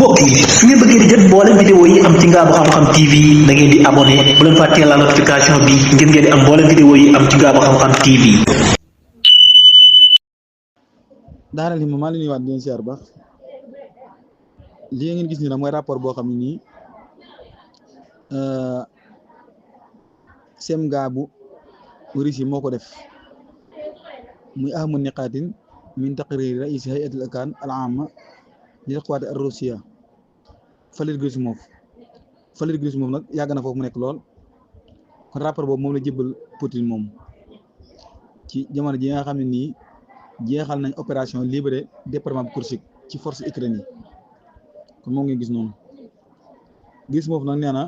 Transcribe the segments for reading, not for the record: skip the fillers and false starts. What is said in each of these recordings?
mbokk yi su ngeen bëggee di jot mboolem vidéo yi am ci Ngaabu Xam-Xam TV da ngeen di abonné bu leen fàttee la notification bi ngir ngeen di am mboolem vidéo yi am ci Ngaabu Xam-Xam TV. daanaka li ma maa ngi leen di waat di leen siyaar baax li ngeen gis nii nag mooy rapport boo xam ne nii SEMGA bu Russie moo ko def muy ahmu niqaatin min taqriri raisi hay'atil arkaan al aama lil quwaati ar russiya Valeri Gerasimov nag yàgg na foofu mu nekk lool kon rapport boobu moom la jébbal Poutine moom ci jamono ji nga xam ne nii jeexal nañ opération libéré département bu Kursk ci force Ukraine yi kon moom ngeen gis noonu Gerasimov nag nee na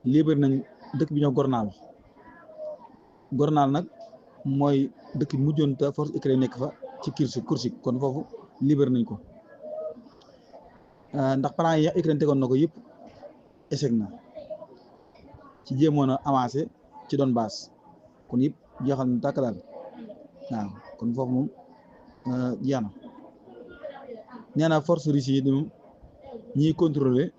libéré nañ dëkk bi ñoo Gornal nag mooy dëkk bi mujjoon te force Ukraine nekk fa ci Kursk kon foofu libéré nañ ko ndax plan yi Ukraine tegoon na ko yëpp échec na ci jéemoon a avancé ci Donbass kon yëpp jeexal na tàkk daal waaw kon foofu moom jeex na nee na force russe yi moom ñiy contrôler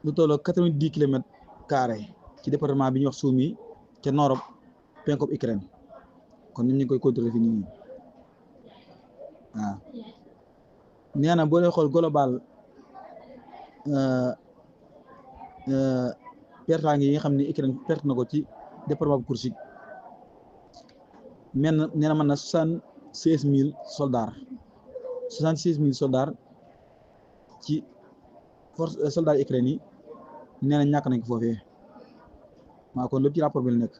lu tolloo 90 kilomètres carrés ci département bi ñuy wax Soumy ca nord penkob Ukraine kon ñun ñu ngi koy contrôler fi nii waaw nee na boo dee xool global pertaange yi nga xam ne Ukraine perte na ko ci département bu Kursk nee na mën na 76 000 soldats 76 000 soldats ci force soldats Ukraine yi nee na ñàkk nañ ko foofee waaw kon lépp ci rapport bi la nekk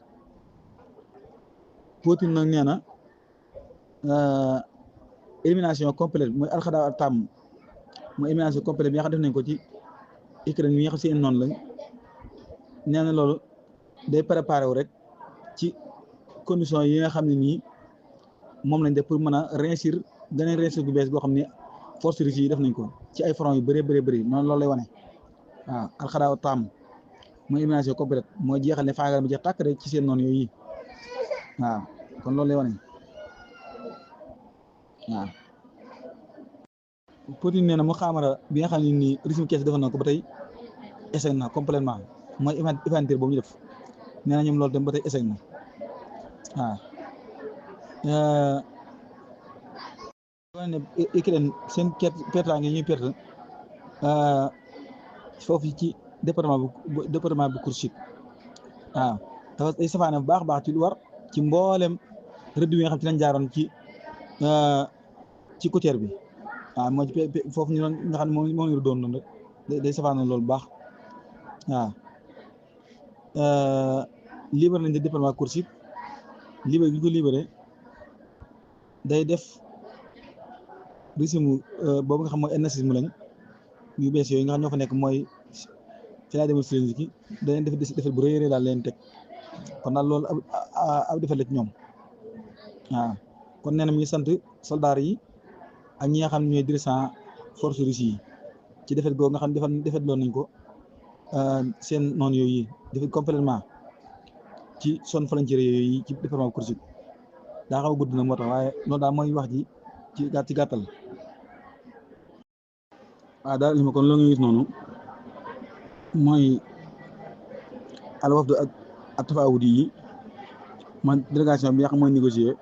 Poutine nag nee na élimination complète mooy alxadaa tam mooy élimination complète bi nga xam def nañ ko ci Ukraine yi nga xam seen noonu lañ nee na loolu day préparé wu rek ci condition yi nga xam ne nii moom lañ def pour mën a réussir beneen réussir bu bees boo xam ne force russe yi def nañ ko ci ay front yu bëri noonu loolu lay wane waaw alxadaa tam mooy élimination complète mooy jeexal ne faagal bi jeex tàkk rek ci seen noonu yooyu waaw kon loolu lay wane waaw Poutine nee na mu xaamara bi nga xam ne nii régime kees defoon na ko ba tey échec na complètement mooy inventaire boobu ñu def nee na ñoom loolu tam ba tey échec na waaw ne Ukraine seen perte ngi ñuy perte foofu ci département bu Kursk waaw dafa ay safaane bu baax ci lu war ci mboolem rëdd yi nga xam ci lañ jaaroon ci côtière bi waaw moo ci foofu ñu doon nga xam ne moom ñu doon rek day safaane loolu baax waaw libéré nañ de département Kursk libéré gi ñu ko libéré day def régime boobu nga xam mooy nazisme lañ yu bees yooyu nga xam ñoo fa nekk mooy Vladimir Zelensky da leen defet bu rëy daal leen teg kon daal loolu ab defet la ci ñoom waaw kon nee na mi ngi sant soldats yi ak ñi nga xam ne ñooy dirigeant force russe yi ci defet googu nga xam ne defet loon nañ ko seen noonu yooyu defet complètement ci zone frontière yooyu ci département Kursk daa xaw a gudd na moo tax waaye loolu daal mooy wax ji ci gàttal waaw daal li ma kon loo ngi gis noonu mooy al wafd ak tafaawudi yi man délégation bi nga xam mooy négocier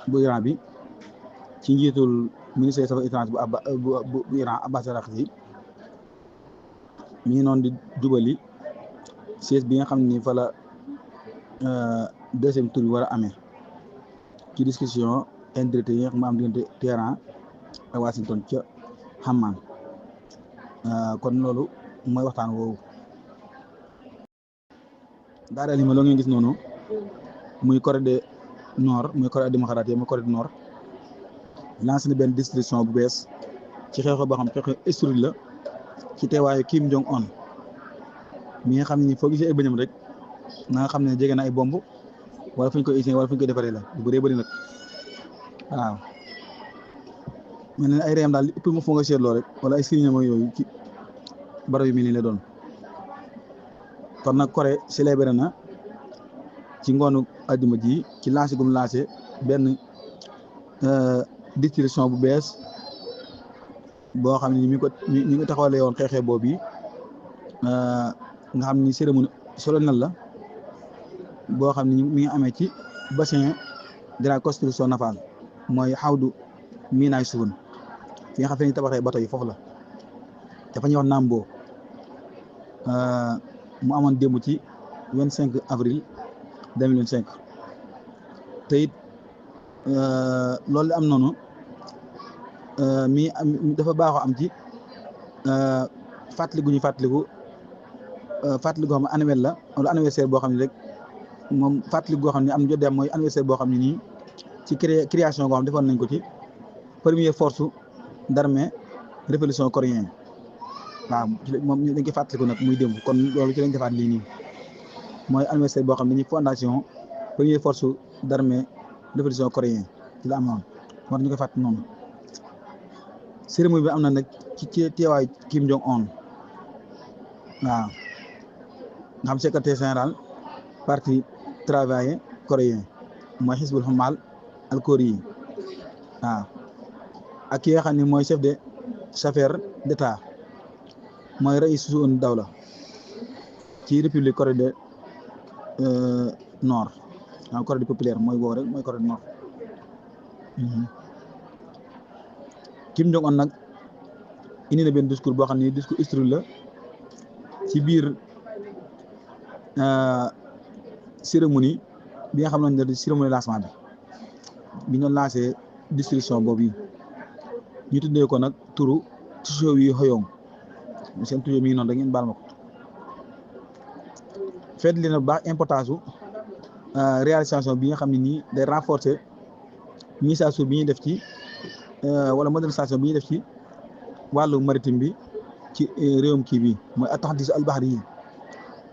bu Iran bi ci njiitul ministre des affaires étrangères bu Iran Abbas Araghchi mi ngi noonu di jubali siège bi nga xam ni fa la deuxième tour bi war a amee ci discussion indirecte yi nga xam am diggante Téhéran ak Washington ca Amman kon loolu mooy waxtaan woowu daal li ma loo ngeen gis noonu muy Corée du Nord muy Corée démocratique muy Corée du Nord lancé na benn destruction bu bees ci xeexoo boo xam xeexoo historique la ci teewaayu Kim Jong Un mi nga xam ne foo gisee ay bëñam rek na nga xam ne jege na ay bomb wala fu ñu koy usine wala fu ñu koy defaree la bu bëree bëri nag waaw mel ne ay réyam daal ëpp ma foo nga seetloo rek wala ay siriñam yooyu ci barab yu mel nii la doon kon nag Corée célébré na ci ngoonu àjjuma ji ci lancé gum lancé benn distribution bu bees boo xam ne mi ngi ko taxawalee woon xeexee boobu yi nga xam ni cérémonie solennelle la boo xam ne mi ngi amee ci bassin de la construction navale mooy xawdu miinaay suun fi nga xam ne tabaxee bato yi foofu la dafa ñuy wax Nambo mu amoon démb ci 25 avril 2025 te it loolu am noonu mi dafa baaxoo am ci fàttaliku ñu fàttaliku xam ne annuel la wala anniversaire boo xam ne rek moom fàttaliku goo xam ne am na jot dem mooy anniversaire boo xam ne nii ci création goo xam defoon nañ ko ci première force d'armée révolution coréenne waaw moom dañ koy fàttaliku nag muy démb kon loolu ci lañ defaat lii nii mooy anniversaire boo xam ne nii fondation première force d'armée révolution coréenne ci la amoon war ñu koy fàtt noonu cérémonie bi am na nag ci teewaay Kim Jong Un waaw nga xam secrétaire général parti travailleur coréen mooy Hizbul Amal al-Koori waaw ak ki nga xam ne mooy chef de chaffaire d'état mooy Raïs Suun Dawla ci république Corée du Nord waaw Corée du populaire mooy boobu rek mooy Corée du Nord Kim Jong Un nag indi na benn discours boo xam ne discours historique la ci biir cérémonie bi nga xam ne cérémonie lancement bi ñu lancé distribution boobu yi ñu tuddee ko nag turu Tsuyo wi Hoyong seen tur mi ngi noonu da ngeen baal ma ko fedd li na baax importance su réalisation bi nga xam ne nii day renforcer mise à jour bi ñuy def ci wala modernisation bi ñuy def ci wàllu maritime bi ci réewum kii bi mooy at-tahdis al-bahri yi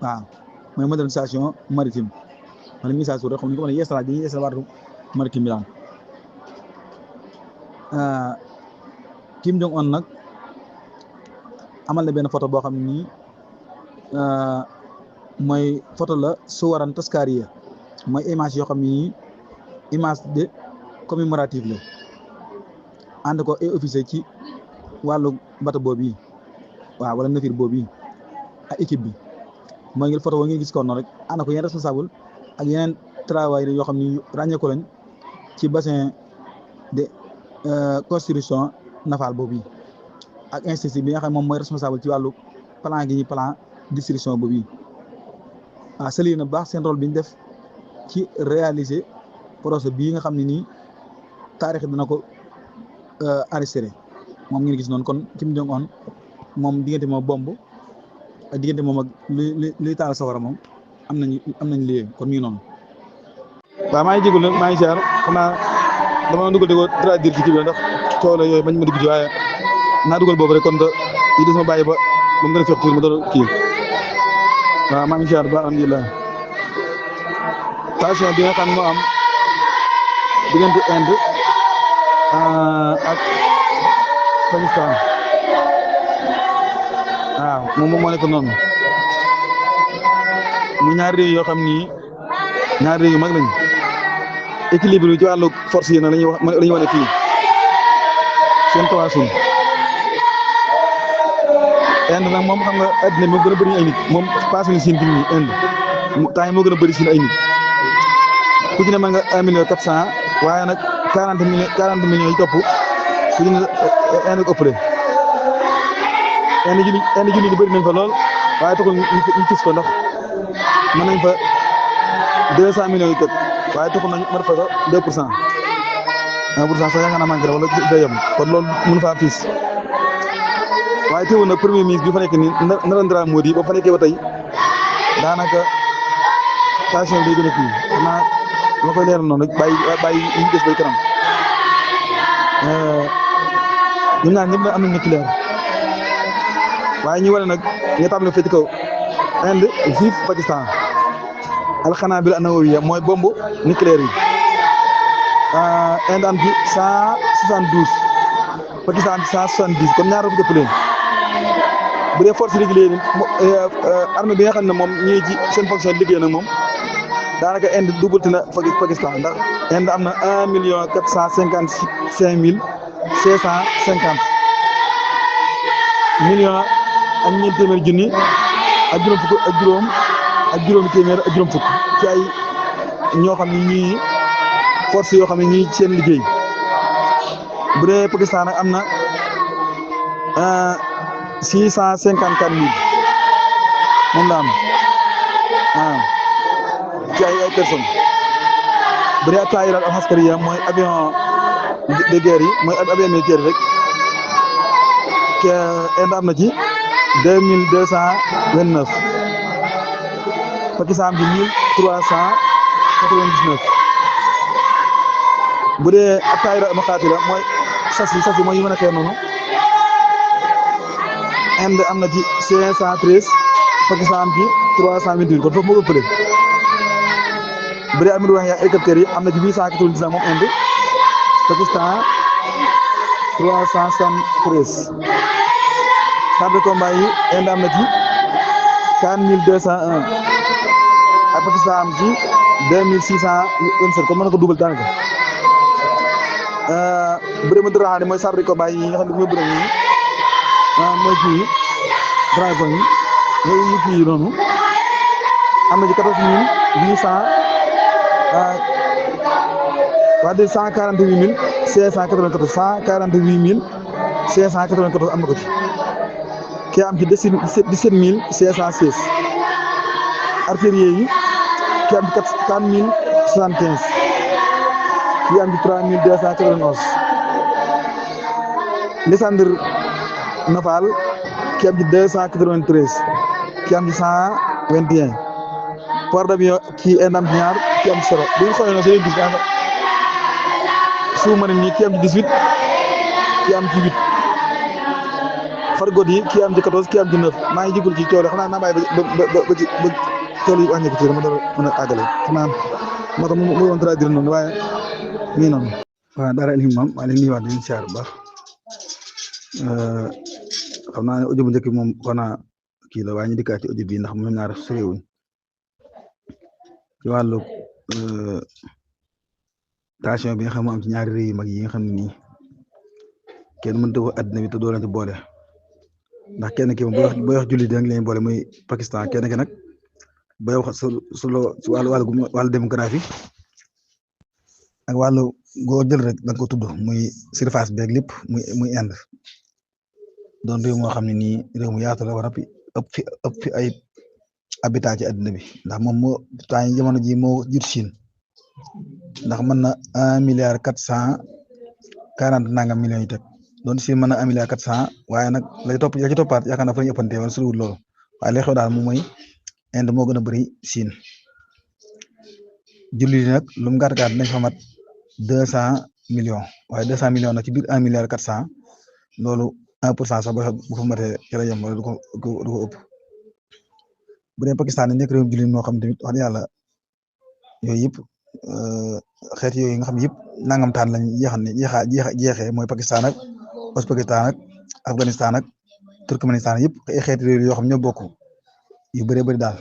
waaw mooy modernisation maritime wala mise à jour rek xam ni ko mën a yeesalaat bi ñuy yeesal wàllu maritime bi daal Kim Jong Un nag amal na benn photo boo xam ne nii mooy photo la suwaran taskariya mooy image yoo xam ne nii image de commémorative la ànd ko ay officier ci wàllu bato boobu yi waaw wala navire boobu yi ak équipe bi mooy ngir photo boo ngeen gis ko noonu rek ànd ko yeneen responsable ak yeneen travailleurs yoo xam ne ràññeeku lañ ci bassin de construction navale boobu yi ak institut bi nga xam moom mooy responsable ci wàllu plan gi ñuy plan distribution boobu yi waaw sali na baax seen rôle bi ñu def ci réaliser projet bii nga xam ne nii taarix dina ko enregistré moom ngeen gis noonu kon Kim Jong Un moom diggante moom bomb ak diggante moom ak li taal sawara moom am nañ lii kon mi ngi noonu. waaw maa ngi jégalu nag maa ngi ziar xam naa dama dugal di ko traduire ci kii bi ndax coow la yooyu bañ ma dugg ci waaye naa dugal boobu rek kon yi des ma bàyyi ba mu gën a fekk tuuti ma doon kii waaw maa ngi ziar ba alhamdulilah. tension bi nga xam moo am diggante Inde ak Pakistan waaw moom moo nekk noonu mu ñaari réew yoo xam ni ñaari réew yu mag lañ équilibre bi ci wàllu force yi nag la ñuy wane fii seen tawaasun Inde nag moom xam nga addina moo gën a bëri ay nit moom passé na Chine bi nii Inde temps yi moo gën a bëri Chine ay nit ku ci ne mën nga 1,400,000 waaye nag 40 millions yi topp ku ci ne Inde ko ëppale Inde julli di bëri nañ fa lool waaye taxul ñu gis ko ndax mën nañ fa 200 millions yi tëg waaye taxul nañ mën fa 2%. 1% sax yaa nga na manqué wala day yem kon loolu mënu faa fiis waaye teewul nag premier ministre bi fa nekk nii Narendra Modi ba fa nekkee ba tey daanaka station bi gën a kii xanaa ma koy leeral noonu rek bàyyi ñu des bay kanam ñoom ñaar ñëpp nag am nañ nucléaire waaye ñu wane nag nga tàmbali fee ci kaw Inde vive Pakistan alxanaabila nawawiya mooy bombe nucléaire yi Inde am ci 172 Pakistan am ci 170 kon ñaar dëpp leen bu dee force régulière armée bi nga xam ne moom ñii ci seen fonction liggéey nag moom daanaka Inde double na Pakistan ndax Inde am na 1,455,550 million ak ñeent téeméeri junni ak juróom fukk ak juróom ak juróomi téeméer ak juróom fukk ci ay ñoo xam ne ñii force yoo xam ne ñii seen liggéey bu dee Pakistan nag am na 654 000 moom la am ci ay personnes bu dee at-taayirat al-askariya mooy avion de guerre yi mooy avion militaire rek ke Inde am na ci 2229 Pakistan am ci 1399 bu dee at-taayirat al-muqaatila mooy sas yi mooy yi mën a xeex noonu Inde am na ci 513 Pakistan am ci 328 kon foofu moo ëppale bu dee armée wax ya hélicoptère yi am na ci 899 moom Inde Pakistan 373 chars de combat yi Inde am na ci 4201 ak Pakistan am ci 2627 kon mën na ko dugal daanaka bu dee Maduraxaani mooy chars de combat yi nga xam ne ñoo bëri nii mooy kii dragon yi mooy nit yi noonu am na ci 14800 waa de 148 594 148 594 am na ko ci kii am ci 17 516 artillerie yi kii am ci 4075 kii am ci 3291 Lysander Naval kii am ci 293 kii am ci 121 port d'avion kii Inde am ci ñaar kii am ci solo bu ñu xoolee nag dañuy gis daanaka sous-marin yi kii am ci 18 kii am ci 8 fargot yi kii am ci 14 kii am ci 9 maa ngi jégul ci coono xanaa naa bàyyi ba ci ba tool yi wàññeeku ci dama doon mën a àggale xanaa moo tax mu doon traduire noonu waaye nii noonu. waaw dara el imam maa ngi leen di nuyuwaat di leen siyaar bu baax xam naa ne audio bu njëkk bi moom xanaa kii la waaye ñu dikkaat ci audio bi ndax moom ñaar soriwuñ ci wàllu tension bi nga xam moo am ci ñaari réew yu mag yi nga xam ne nii kenn mënut a wax adduna bi te doo leen ci boole ndax kenn ki moom booy wax jullit rek lañ boole muy Pakistan kenn ki nag booy wax su wàllu démographie ak wàllu goo jël rek da nga ko tudd muy surface beeg lépp muy Inde doon réew moo xam ne nii réew mu yaatu la war a ëpp fi ay habitat ci adduna bi ndax moom moo temps yi jamono ji moo jur Chine ndax mën na 1,440 nangam millions yi teg doon Chine mën na 1,400 waaye nag la ci toppaat yaakaar naa fa la ñu ëppante wala soriwul loolu waaye li xew daal moom mooy Inde moo gën a bëri Chine jullit nag lu mu gàtt gàtt nañ fa mat 200 millions waaye 200 millions nag ci biir 1,400 loolu 1% sax bu fa matee ci la yem wala du ko ëpp bu dee Pakistan nekk réew jullit moo xam tamit wax dëgg yàlla yooyu yëpp xeet yooyu nga xam yëpp nangam taan lañ jeexee mooy Pakistan ak Ouzbékistan ak Afghanistan ak Turkménistan yëpp ay xeeti réew yoo xam ñoo bokk yu bëree bëri daal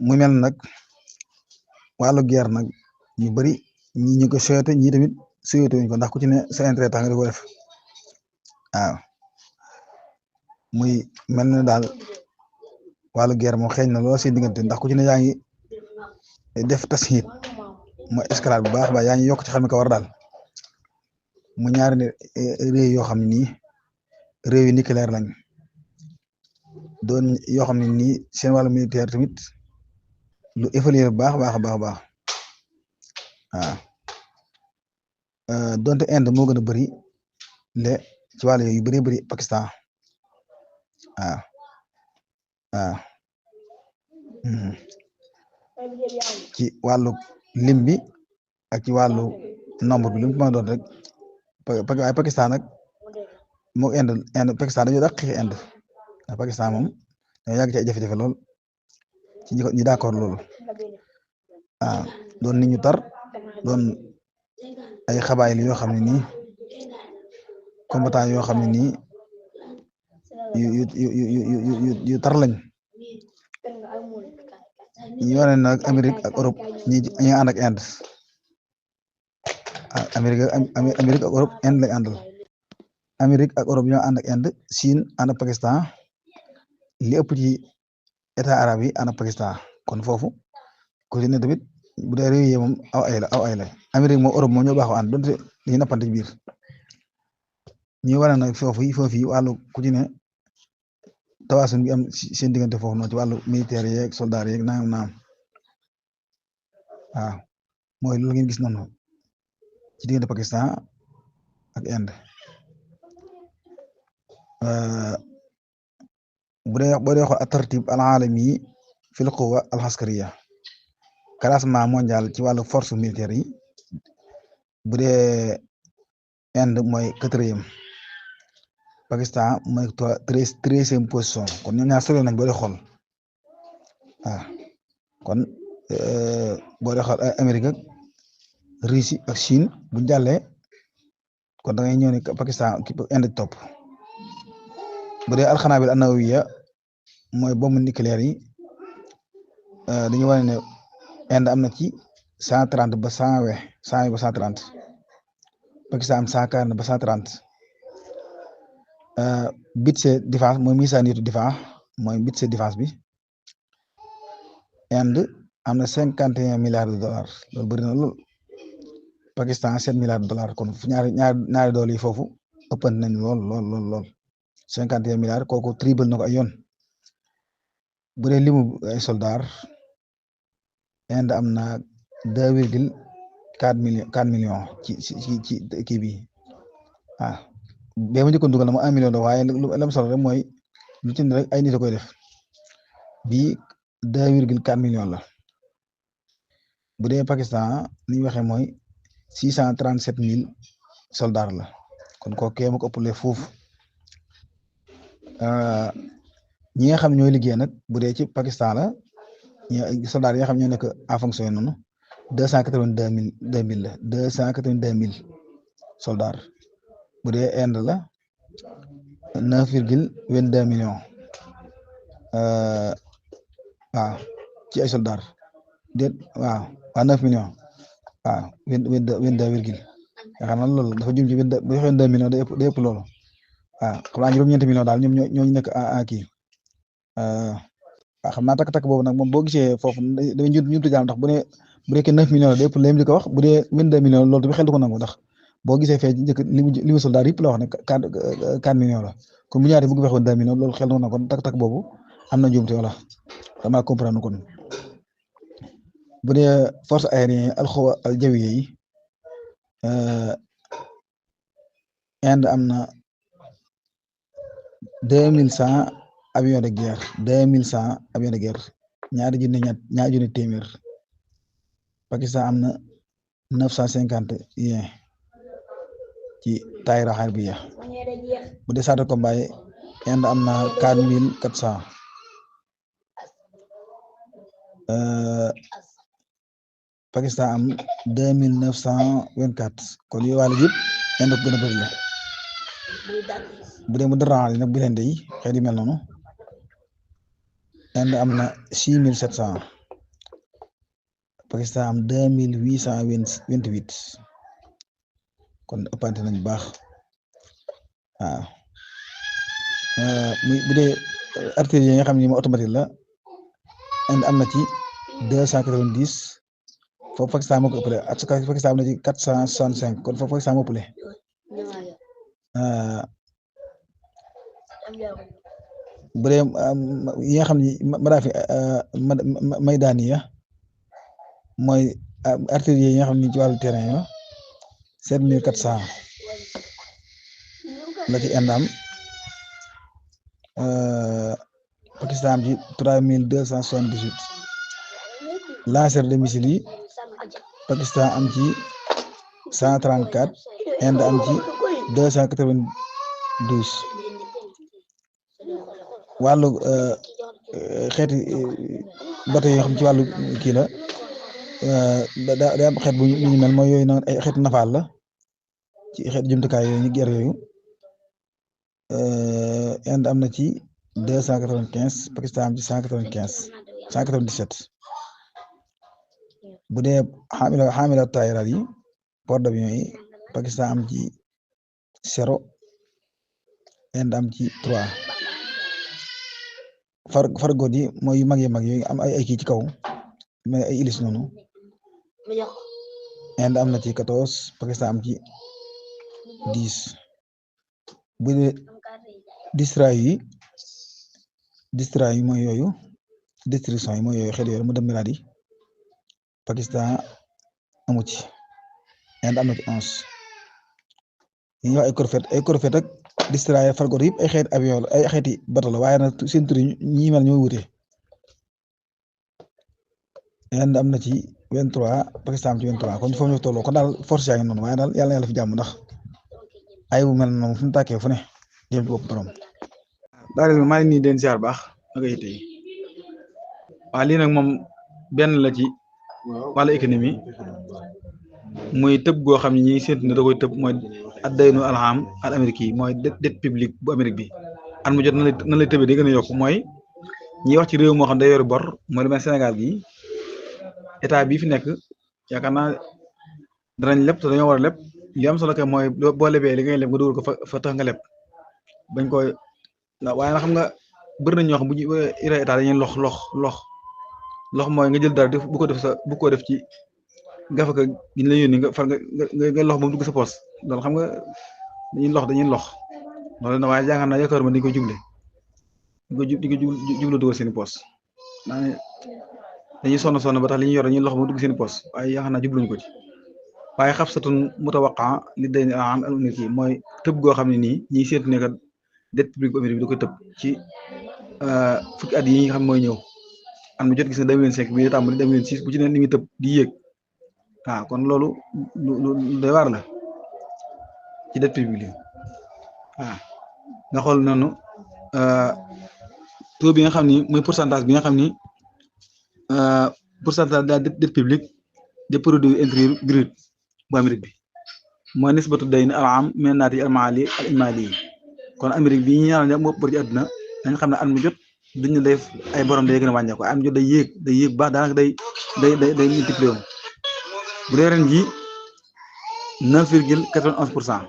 mu mel nag wàllu guerre nag ñu bëri ñu ko souhaité ñii tamit souhaité wuñ ko ndax ku ci ne sa intérêt tax nga di ko def waaw muy mel na daal wàllu guerre moom xeeñ na lool seen diggante ndax ku ci ne yaa ngi def tasxiit mooy escalade bu baax ba yaa ngi yokk ci xam ne ko war daal mu ñaari réew yoo xam ne nii réew yi nucléaire lañ doon yoo xam ne nii seen wàllu militaire tamit lu évaluer bu baax waaw donte Inde moo gën a bëri le ci wàllu yooyu yu bëree bëri Pakistan waaw ci wàllu lim bi ak ci wàllu nombre bi lu mu mën a doon rek waaye Pakistan nag moo Inde Pakistan dañoo dàq xeex Inde ndax Pakistan moom dañoo yàgg ci ay jafe-jafe lool ci ñi d'accord loolu doon nit ñu tar doon ay xabaayil yoo xam ne nii combattant yoo xam ne nii yu tar lañ ñu wane nag Amérique ak Europe ñi ànd ak Inde Amérique ak Europe Inde lañ àndal Amérique ak Europe ñoo ànd ak Inde Chine ànd ak Pakistan li ëpp ci état arabe yi ànd ak Pakistan kon foofu ku ci ne tamit bu dee réew yi moom aw ay la Amérique moom Europe moom ñoo baaxoo ànd donte dañuy nappante ci biir ñuy wane nag foofu yi wàllu ku ci ne tawaasun bi am seen diggante foofu noonu ci wàllu militaire yeeg soldat yeeg naam waaw mooy loolu ngeen gis noonu ci diggante Pakistan ak Inde bu dee boo dee xool at-tartib al-alami fil quwwa al-askariya classement mondial ci wàllu force militaire yi bu dee Inde mooy 4e Pakistan mooy 13e position kon ñoom ñaar sori nañ boo dee xool waaw kon boo dee xool Amérique ak Russie ak Chine buñ jàllee kon da ngay ñëw ne Pakistan Inde topp bu dee alxanaabil an-nawawiya mooy bombe nucléaire yi dañu wane ne Inde am na ci 130 ba 120 ba 130 Pakistan am 140 ba 130 budget défense mooy misaaniyatu défense mooy budget défense bi Inde am na 51 milliards de dollars loolu bëri na lool Pakistan 7 milliards de dollars kon ñaari doole yi foofu ëppante nañ lool 51 milliards kooku triple na ko ay yoon bu dee limu ay soldats Inde am na 2,4 millions ci kii bi bee ma njëkkoon dugal na ma 1 million waaye lam solo rek mooy lu ci ne rek ay nit a koy def bii 2,4 millions la bu dee Pakistan li ñu waxee mooy 637,000 soldats la kon kooku kee ma ko ëppalee foofu ñi nga xam ñooy liggéey nag bu dee ci Pakistan la soldats yi nga xam ñoo nekk en fonction noonu 282,000 la 282,000 soldats bu dee Inde la 9,22 millions waaw ci ay soldats déet waaw 9 millions waaw 22 virgule nga xam ne loolu dafa jum ci bu ñu waxee 2 millions day ëpp loolu waaw xam naa juróom-ñeenti millions daal ñoom ñoo nekk kii waaw xam naa takk-takk boobu nag moom boo gisee foofu damay ñutu jaam ndax bu dee 9 millions la day ëpp léegi di ko wax bu dee 22 millions loolu tamit xel du ko nangu ndax boo gisee fee njëkk limu soldat yëpp la wax ne 4 millions la kon bu ñaari bëgg wax 2 millions loolu xel du ko nangu kon takk-takk boobu am na njuumte wala damaa comprendre kon bu dee force aérienne alxuwa al jawiya yi Inde am na 2100 avions de guerre 2100 avions de guerre ñaari junni téeméer Pakistan am na 950 yéen ci taayira harbiya bu dee chars de combat yi Inde am na 4400 Pakistan am 2924 kon yooyu wàll yëpp Inde ko gën a bëri la bu dee mu dara nag bilende yi xeet yu mel noonu Inde am na 6700 Pakistan am 2828 kon ëppante nañ bu baax waaw bu dee artillerie yi nga xam ne moom automatique la Inde am na ci 290 foofu Pakistan moo ko ëppale Pakistan am na ci 465 kon foofu Pakistan moo ëppale bu dee yi nga xam ne madaafi maydaniya mooy artillerie yi nga xam ne ci wàllu terrain yo 7400 la ci Inde am Pakistan am ci 3278 lanceur de missile yi Pakistan am ci 134 Inde am ci 292 wàllu xeeti bateau yoo xam ci wàllu kii la daa am xeet bu ñu mel mooy yooyu noonu ay xeetu nafaal la ci xeetu jumtukaay yooyu ñu ger yooyu Inde am na ci 295 Pakistan am ci 197 bu dee xaamila tayral yi port d'avion yi Pakistan am ci 0 Inde am ci 3 fargoot yi mooy yu mag yooyu am ay kii ci kaw mais ay hélices noonu Inde am na ci 14 Pakistan am ci 10 bu dee distrait yi mooy yooyu distriction yi mooy yooyu xel yooyu mu dem miraad yi Pakistan amu ci Inde am na ci 11 yi ñuy wax ay corvette ak distrait fargoot yëpp ay xeeti avion la ay xeeti bato la waaye nag seen tur yi ñi mel ñoo wute Inde am na ci 23 Pakistan am ci 23 kon foofu ñu tolloo kon daal force yaa ngi noonu waaye daal yàlla na yàlla fi jàmm ndax ay bu mel noonu fu mu tàkkee fu ne jëm ci bopp borom. daal maa ngi nii den ziar baax naka yitte yi waaw lii nag moom benn la ci wàllu économie muy tëb goo xam ne ñi séntu ne da koy tëb mooy addaynu alham al amérique yi mooy dette publique bu Amérique bi at mu jot na lay tëbee day gën a yokk mooy ñiy wax ci réew moo xam day yor bor mooy lu mel Sénégal gi état bii fi nekk yaakaar naa danañ leb te dañoo war a leb li am solo kay mooy boo lebee li ngay leb nga dugal ko fa tax nga leb bañ koy waaye nag xam nga bëri nañ ñoo xam bu ñu yore état dañuy lox mooy nga jël dara bu ko def ci gafaka gi ñu la yónni nga far nga lox ba mu dugg sa poos loolu xam nga dañuy lox loolu na waaye jàngaan naa yaakaar ma dañ koy juble di ko jublu dugal seen i poos dañuy sonn ba tax li ñuy yor dañuy lox ba mu dugg seen i poos waaye yaakaar naa jubluñu ko ci waaye xabsatun mutawaqa li day ne am al kii mooy tëb goo xam ne nii ñiy seetu ne kat dette publique bu Amérique bi da koy tëb ci fukki at yi nga xam mooy ñëw am na jot gis nga 2005 bi tàmbali 2006 bu ci ne ni ngi tëb di yéeg waaw kon loolu lu doy waar la ci dette publique waaw nga xool noonu taux bi nga xam ni mooy pourcentage bi nga xam ni pourcentage de la dette publique des produits intérieurs bruts bu Amérique bi mooy nisbatu dayn al-aam min naati al-maali al-imaali kon Amérique bi ñu ñaanal ñëpp moo ëpp ci àdduna dañ xam ne at mu jot duñu def ay borom day gën a wàññeeku at mu jot day yéeg baax daanaka day multiplier woon bu dee ren jii 9,91%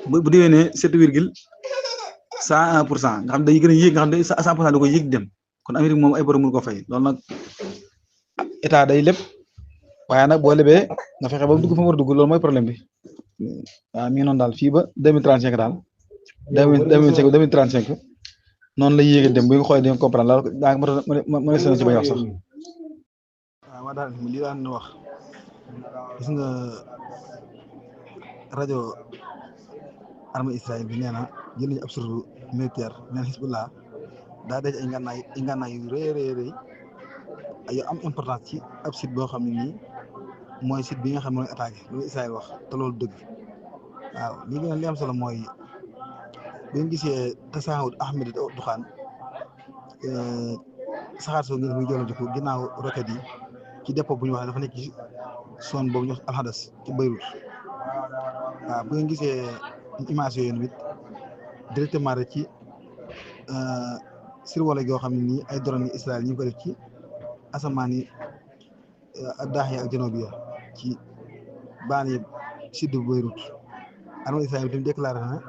bu déwénee 7,101% nga xam day gën a yéeg nga xam ne 100% da koy yéeg dem kon Amérique moom ay borom mënu ko fay loolu nag état day lépp waaye nag boo lebee nga fexe ba mu dugg fa mu war a dugg loolu mooy problème bi waaw mi ngi noonu daal fii ba 2035 daal 2035 noonu la yéegee dem bu ñu xoolee di nga comprendre la daa mën a seen ci bañ wax sax waaw ma daal li daan wax gis nga rajo armée Israël bi nee na jël nañu ab surtout militaire nee na Hezbollah daa daj ay ngànnaay yu rëy yu am importance ci ab site boo xam ne nii mooy site bi nga xam ne mooy attaqué loolu Israël wax te loolu dëgg waaw li gën a li am solo mooy bi ñu gisee tasaawut Ahmed Duxaan saxaar soo ngi muy jollo jiko ginnaaw roquette yi ci dépôt bu ñu wax dafa nekk ci zone boobu ñu wax Alhadas ci Beyrouth waaw bu ngeen gisee image yooyu tamit directement rek ci survolé goo xam ne nii ay drone yi Israël ñu ngi ko def ci asamaan yi daax ak janoob ya ci baan yi sud bu Beyrouth armée Israël bi tamit déclaré na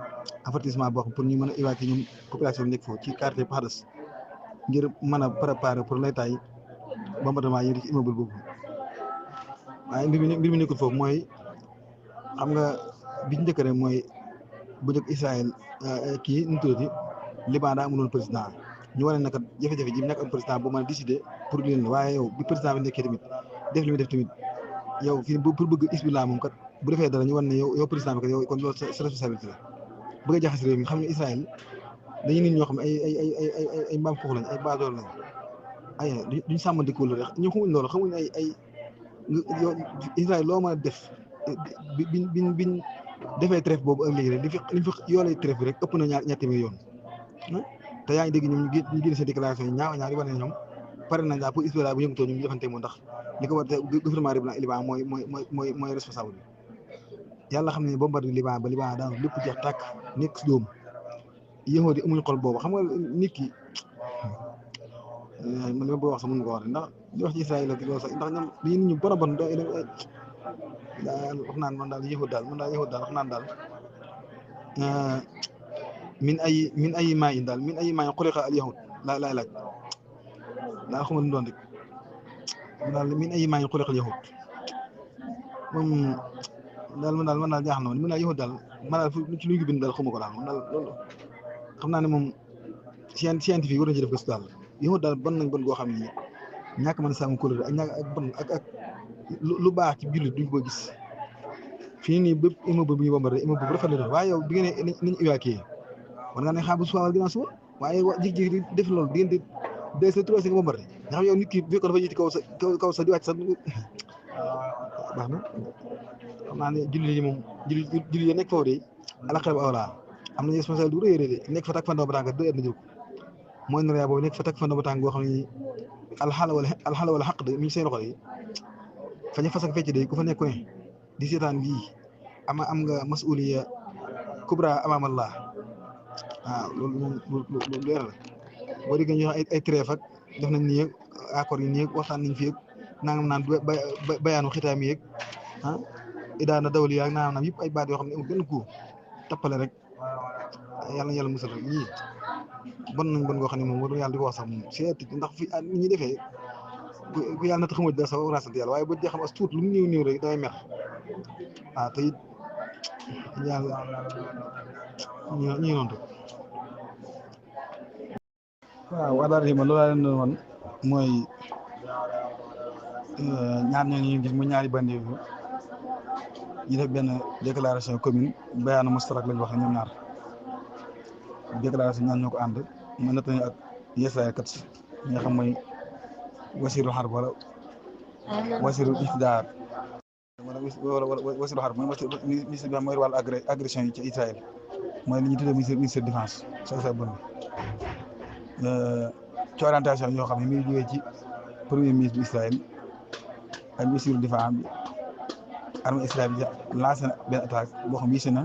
avertissement boo xam pour ñu mën a évacuer ñoom population bi nekk foofu ci quartier Hadas ngir mën a préparer pour lay taay bombardement yi ci immeuble boobu waaye mbir mi nekkul foofu mooy xam nga bi ci njëkk rek mooy bu njëkk Israël kii nu mu tuddati Liban daa amuloon président ñu wane ne kat jafe-jafe ji nekk am président bu mën a décider pour leen la waaye yow bi président bi nekkee tamit def li muy def tamit yow fii pour bëgg Hezbollah moom kat bu defee dara ñu wane ne yow président bi kat yow kon loolu sa responsabilité la bëgg a jaxase réew mi xam ne Israël dañuy nit ñoo xam ne ay mbaam foofu lañ ay baadoor lañ ay duñ sàmmandikoo la rek ñu xamuñ loolu xamuñ ay yow Israël loo mën a def biñ defee trêve boobu ak léegi rek li fi yoolee trêve bi rek ëpp na ñaar téeméer yoon te yaa ngi dégg ñoom ñu génn seen déclaration yi ñaaw di wane ne ñoom pare nañ daal pour Hezbollah bu yëngatoo ñu defante moom ndax li ko war a gouvernement Liban mooy responsable bi yàlla xam ne bombardé Liban ba Liban daanu lépp jeex tàkk nekk si dóom yéexoo di amuñu xol boobu xam nga nit ki man li ma bëgg wax sax mën nga ko wax ndax li wax ci Israël ak loolu sax ndax ñoom dañuy nit ñu bon a bon daal wax naan man daal yéexut daal wax naan daal min ay maa in daal min ay maa in xuliqa al yahud laay laaj daal xamul lu mu doon rek daal min ay maa in xuliqa al yahud moom daal man daal jaaxal na ma min ay yahud daal man daal ci lu ñu bind daal xamu ko daal moom daal loolu xam naa ne moom scientifique war nañu ci def gëstu daal yahud daal bon nañ bon goo xam ne ñàkk mën a sàmm couleur ak ñàkk ak bon ak lu baax ci jullit duñ ko gis fii nii bépp immeuble bu ñu bombardé immeuble bu rafet la doon waaye yow bi ngeen ne nañu évacué war nga ne xaar bu suba wala ginnaaw suba waaye jékki-jékki di def loolu diggante 2 heures 3 heures nga bombardé nga xam yow nit ki bu fekkoon dafa yëkkati kaw sa di wàcc sax baax na xam naa ne jullit yi moom jullit yi nekk foofu de alaqrab awlaa am nañu responsabilité bu rëy a rëy de nekk fa tak fan doo ba tànk 2 heures na jóg mooy noonu boobu nekk fa tak fan doo ba tànk boo xam ne alxala wala xaq de mi ngi seen loxo yi fa ñu fas ak fecc de ku fa nekk ne di seetaan bii am nga masuliya kubra amaam Allah waaw loolu moom lu leer la boo déggee ñu ay trêve ak def nañ nii accord yi nii waxtaan nañ fi ak nangam naan bayaanu xitaam yi ak idaana dawli ak nangam yëpp ay baat yoo xam ne amul benn ku tappale rek yàlla na yàlla musal rek ñii bon nañ bon goo xam ne moom waru yàlla di ko wax sax moom seet ndax fi nit ñi defee ku yàlla na taxawu dara sax war naa sant yàlla waaye boo dee xam as tuut lu mu néew rek dangay mer waaw te it yàlla ñi noonu rek waaw wadaar yi ma loolu laa leen doon wan mooy ñaar ñooñu ñu gis mu ñaari bandi yu ñu def benn déclaration commune bayaanu mustarak lañ wax ñoom ñaar déclaration ñaan ñoo ko ànd mën na tamit ak yeesaay kat ñi nga xam mooy wasiirul xarb wala wasiirul iftidaar wala wasiirul xarb mooy ministre bi mooy wàllu agression yi ci Israël mooy li ñuy tuddee ministre défense sa bon bi ci orientation yoo xam ne mi ngi jógee ci premier ministre bu Israël ak ministre défense bi armée Israël bi lancé na benn attaque boo xam ne na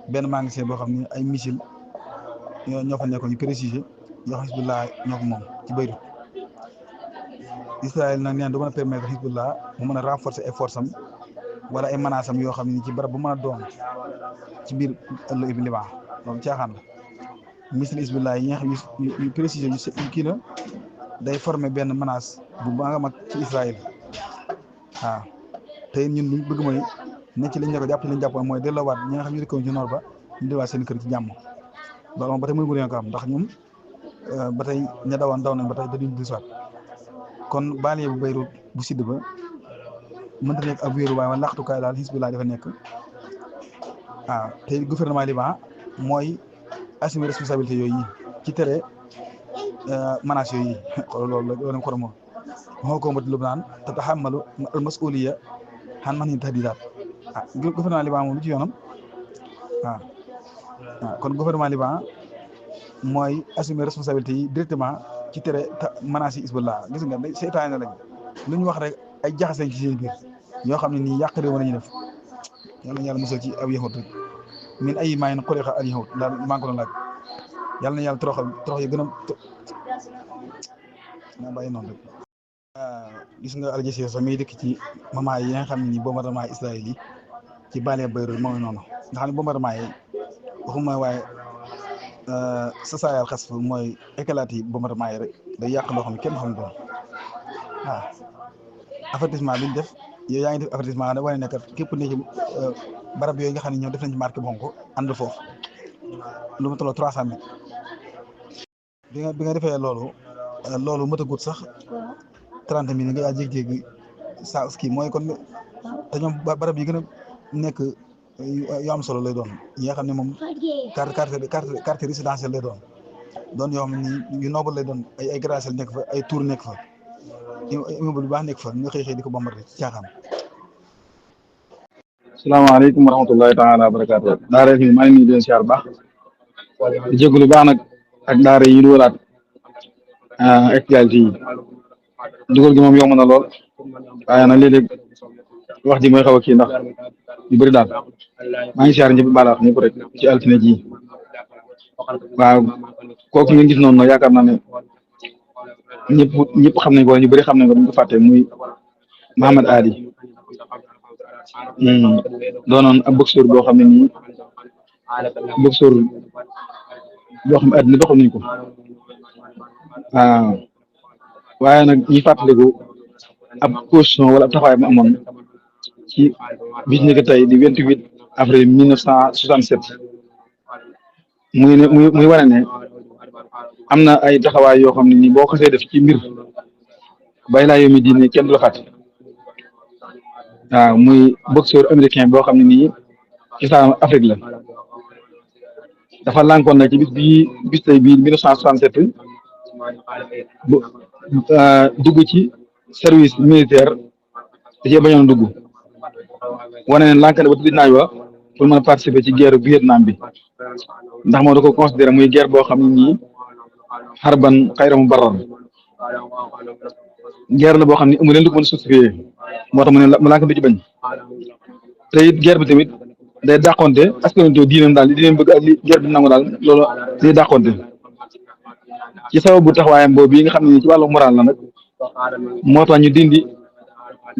benn magasin boo xam ne ay missile ñoo fa nekkoon ñu précisé yoo xam Hezbollah ñoo ko moom ci Beyrouth Israël nag nee na du mën a permettre Hezbollah mu mën a renforcer ay forces am wala ay menaces am yoo xam ne ci barab bu mën a doon ci biir Liban loolu caaxaan la missile Hezbollah yi nga xam ñu précisé ñu kii la day former benn menace bu baax a mag ci Israël waaw te ñun luñ bëgg mooy ne ci liñ ne ko jàpp ci liñ jàpp mooy delloowaat ñi nga xam ñu dëkkoon ci noor ba ñu delluwaat seen kër ci jàmm loolu moom ba tey mënuñu ko am ndax ñun ba tey ña dawoon daw nañ ba tey dañuy dellusiwaat kon banlieue bu Beyrouth bu sud ba mënta nekk ab wéeruwaay wala laqatukaay daal Hezbollah dafa nekk waaw te gouvernement Liban mooy assumer responsabilité yooyu ci tere menaces yooyu xool loolu la loolu ko moom moo ko mbat Lubnaan tatahammalu al-mas'uliyya an man tahdidaat gouvernement Liban moom lu ci yoonam waaw kon gouvernement Liban mooy assumer responsabilité yi directement ci tere menaces yi Hezbollah gis nga seytaane lañ lu ñu wax rek ay jaxase ci seen biir yoo xam ne nii yàq réew la ñuy def yàlla na yàlla musal ci ab yahut rek min ay maayin xuliqa al yahut daal maa ngi ko doon laaj yàlla na yàlla torox yi gën a naa bàyyi noonu rek. gis nga Al Jazeera sax muy dëkk ci moment yi nga xam ne nii bombardement Israël yi ci banlieue Beyrouth mooy noonu nga xam ne bombardement yi waxuma waaye sa saayal xas fa mooy éclaté yi bombardement yi rek day yàq loo xam ne kenn xam doon waaw avertissement bi ñu def yow yaa ngi def avertissement da wane ne kat képp ne ci barab yooyu nga xam ne ñoom def nañ ci marqué bonk ànd foofu lu ma tolloo 300 mètres bi nga defee loolu mëtagut sax 30 minutes nga yaa jékki-jékki saa ski mooy kon te ñoom barab yi gën a nekk yu am solo lay doon yi nga xam ne moom quartier résidentiel lay doon yoo xam ne yu noble lay doon ay gratte-ciel nekk fa ay tour nekk fa immeuble bu baax nekk fa nga xëy di ko bombardé ci caaxaan. salaamaaleykum wa rahmatullahi taala wa barakaatu daara fi maa ngi nii di leen siyaar baax di jégalu baax nag ak daara yi ñu walaat actualité yi dugal gi moom yomb na lool waaye nag léeg-léeg wax ji mooy xaw a kii ndax yu bëri daal maa ngi siyaar ñëpp baalaat ñëpp rek ci altine ji waaw kooku ngeen gis noonu nag yaakaar naa ne ñëpp xam nañ ko ñu bëri xam nañ ko duñ ko fàtte muy Muhammad Ali doonoon ab boxeur boo xam ne nii boxeur boo xam ne àddina doxal nañ ko waaw waaye nag ñi fàttaliku ab position wala ab taxawaay bu amoon ci bis ni que tey di 28 avril 1967 muy wane ne am na ay taxawaay yoo xam ne nii boo xasee def ci mbir bay laa yomi diine kenn du la fàtte waaw muy boxeur américain boo xam ne nii ci saa Afrique la dafa lànkoon na ci bis tey bii 1967 bu dugg ci service militaire da cee bañoon dugg wane ne lànk na ba tuddi naaj wa pour mën a participer ci guerre Vietnam bi ndax moo da ko considéré muy guerre boo xam ne nii xarban xayra mu barar guerre la boo xam ne amu leen du ko mën a justifié moo tax mu lànk du ci bañ te it guerre bi tamit day dàqonte askanantoo diinam daal li diinam bëgg ak li guerre bi nangu daal loolu day dàqonte ci sababu taxawaayam boobu yi nga xam ne ci wàllu moral la nag moo tax ñu dindi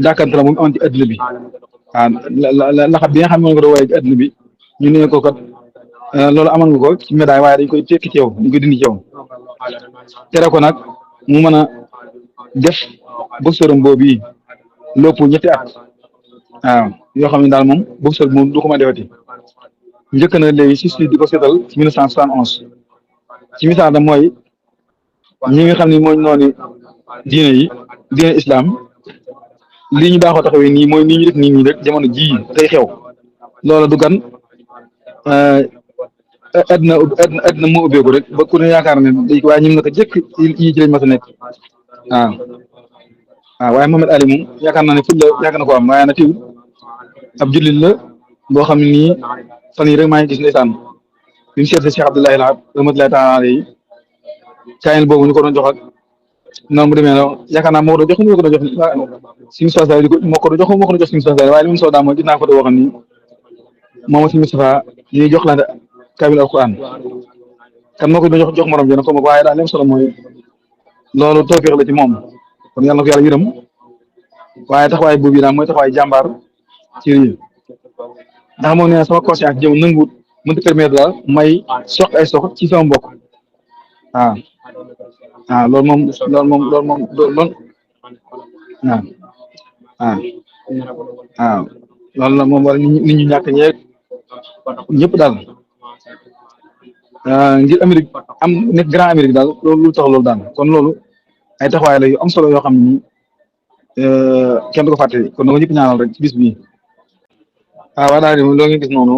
dàkkante la moom amoon ci adduna bi waaw laxat bi nga xam ne moom ko doon waaye ci adduna bi ñu ne ko kat loolu amoon nga ko ci médaille waaye dañ koy tekki ci yow dañ koy dindi ci yow tere ko nag mu mën a def boxeuram boobu yi lépp ñetti at waaw yoo xam ne daal moom boxeur moom du ko ma defati njëkk na léegi si di ko seetal ci 1971 ci misaal da mooy ñi nga xam ne mooy noonu diine islam lii ñu baaxoo taxawee nii mooy nii ñu def nii rek jamono ji tey xew loola du gan àddina moo ubbeeku rek ba ku ne yaakaar ne day waaye ñun naka jëkk yi ci lañ mas a nekk waaw waaye Mohamed Ali moom yaakaar naa ne fii la yaakaar na ko am waaye na tiw ab jullit la boo xam ne nii fan yii rek maa ngi gis ndeysaan bi mu seet Cheikh Abdoulaye Lahad rahmatullahi taala alayhi kaayil boobu ñu ko doon jox ak noonu mu demee noonu yaakaar naa moo ko doon jox moo ko doon jox suñu soxla moo ko doon jox moo ko doon jox suñu soxla waaye li mu soxla mooy gis naa ko doon wax ni moom suñu Moustapha ñuy jox la kaamil alquran kan moo ko doon jox morom jëna ko ma waaye daal li mu solo mooy loolu tawfeex la ci moom kon yàlla na ko yàlla yërëm waaye taxawaay boobu yi daal mooy taxawaay jàmbaar ci réew ndax moom nee na sama conscience jëm nanguwut mënta permettre daal may soq ay soq ci sama mbokk loolu moom loolu la moom wala nit ñu ñàkk ñeeg ñëpp daal ngir Amérique am nekk grand Amérique daal loolu lu tax loolu daal kon loolu ay taxawaay la yu am solo yoo xam ne kenn du ko fàtte kon nag ñëpp ñaanal rek ci bis bii waa daal di loo ngeen gis noonu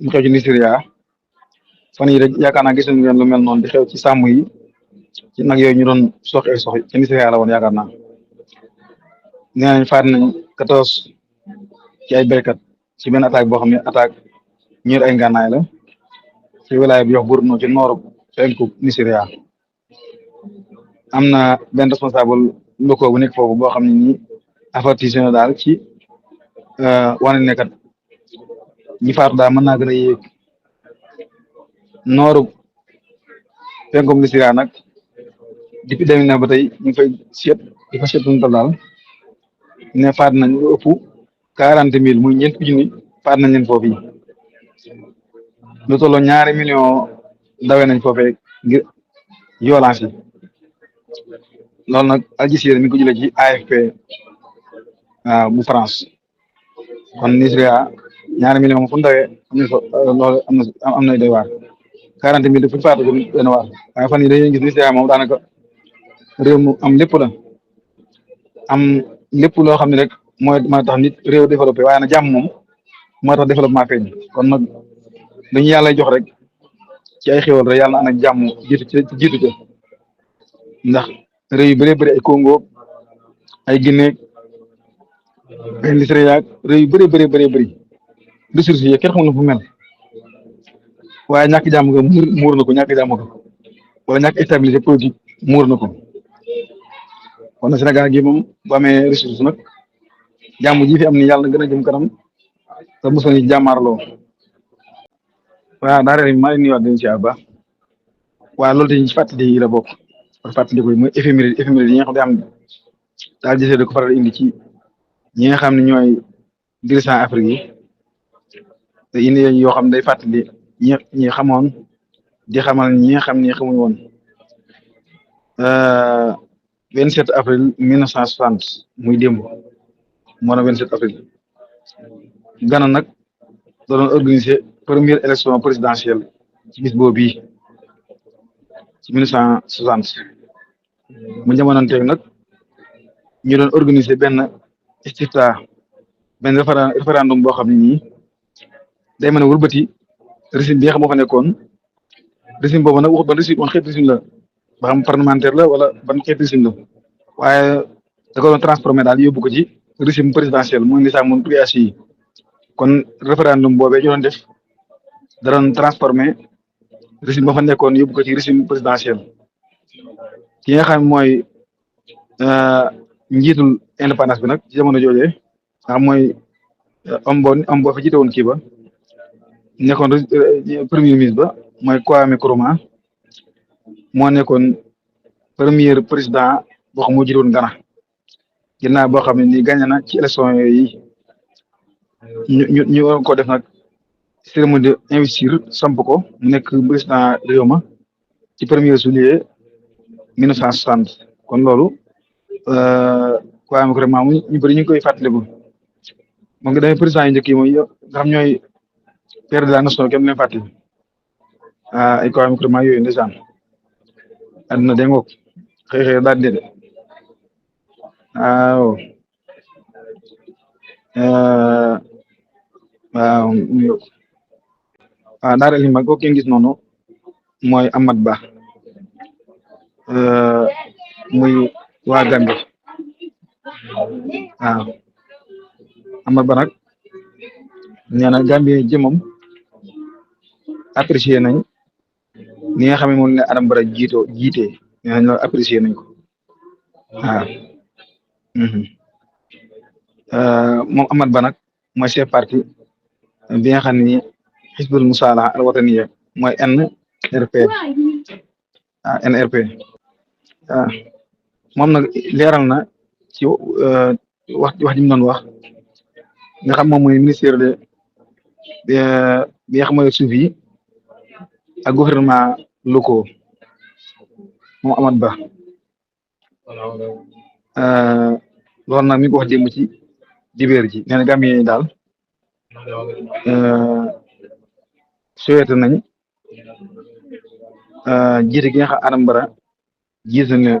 mu xew ci Nigeria fan yi rek yaakaar naa gis ngeen lu mel noonu di xew ci sàmm yi ci nag yooyu ñu doon sox ay sox ci Nigeria la woon yaakaar naa nee nañ faat nañ 14 ci ay béykat ci benn attaque boo xam ne attaque ñër ay ngànnaay la ci wilaaya bi yox Borno ci nooru penku Nigeria am na benn responsable locaux bu nekk foofu boo xam ne nii avertise na daal ci wane ne kat ñi faatu daal mën naa gën a yéeg nooru penkum Nigeria nag depuis 2009 ba tey ñu ngi fay seet di fa seet daal ne faat nañ lu ëpp 40,000 muy ñeent junni faat nañ leen foofu yi lu tolloo 2 millions dawee nañ foofee ngir violence yi loolu nag Al Jazeera mi ngi ko jëlee ci AFP bu France kon Nigeria 2 millions moom fu mu dawee am na loolu am na doy waar 40,000 de fu ñu faatu doy na waar waaye fan yii dañuy gis Nigeria moom daanaka réew mu am lépp la am lépp loo xam ne rek mooy mën a tax nit réew développé waaye nag jàmm moom moo tax développement feeñ kon nag dañu yàlla jox rek ci ay xéwal rek yàlla na ànd ak jàmm jiitu ca ndax réew yu bëree bëri ay Congo ay Guinée ay Nigeria réew yu bëree bëri ressources yi kenn xamul fu mel waaye ñàkk jàmm nga muur na ko ñàkk jàmm ko wala ñàkk stabilité politique muur na ko kon nag Sénégal gi moom bu amee ressource nag jàmm ji fi am ni yàlla na gën a jëm kanam te mosoon ni jàmmaarloo waaw daa rek maa ngi nuyuwaat di leen si baax waaye loolu tamit ci fàttali yi la bokk fàttali ko mooy éphéméride yi nga xam ne am daal gisee da ko faral indi ci ñi nga xam ne ñooy dirigeant Afrique yi te indi yoo xam ne day fàttali ñi xamoon di xamal ñi nga xam ne xamuñ woon 27 avril 1960 muy démb moo na 27 avril Ghana nag da doon organiser première élection présidentielle ci bis boobu bii ci 1960 mu jamonanteeg nag ñu doon organiser benn istifta benn référendum boo xam ne nii day mën a wëlbati régime bi nga xam moo fa nekkoon régime boobu nag wax ban régime woon xeet régime la ba xam parlementaire la wala ban xeet régime la waaye da ko doon transformé daal yóbbu ko ci régime présidentiel mooy li sax mun priasi yi kon référendum boobee ñu doon def da doon transformé régime ba fa nekkoon yóbbu ko ci régime présidentiel ki nga xam mooy njiitul indépendance bi nag ci jamono joojee nga xam mooy am boo fa jiite woon kii ba nekkoon premier ministre ba mooy Kwame Nkrumah moo nekkoon premier président boo xam moo jiite woon Ghana ginnaaw boo xam ne nii gagné na ci élection yooyu ñu waroon ko def nag cérémonie de investiture samp ko mu nekk président réew ma ci 1er juillet 1960 kon loolu Kwame Nkrumah ñu bëri ñu ngi koy fàttaliku moom nga demee président yu njëkk yi mooy nga xam ñooy père de la nation kenn leen fàttali ay Kwame Nkrumah yooyu ndeysaan àdduna de ngoog xëy daal di de waaw waaw waaw daara li mag ko ngeen gis noonu mooy Amat Bah muy waa Gambie waaw Amat Bah nag nee na Gambie jëmam apprécié nañ ni nga xam ne moom la Adama Barrow jiite nee nañ loolu apprécié nañ ko waaw moom Amat Bah nag mooy chef parti bi nga xam ne Hizbul Musaalaha al Wataniya mooy NRP NRP waaw moom nag leeral na ci wax ji mu doon wax nga xam moom mooy ministère de bi nga xam mooy suuf yi ak gouvernement locaux moom Amat Bah loolu nag mi ngi ko wax démb ci dibéer ji nee na Gambien yi daal souhaité nañ jiite gi nga xam Adama Barrow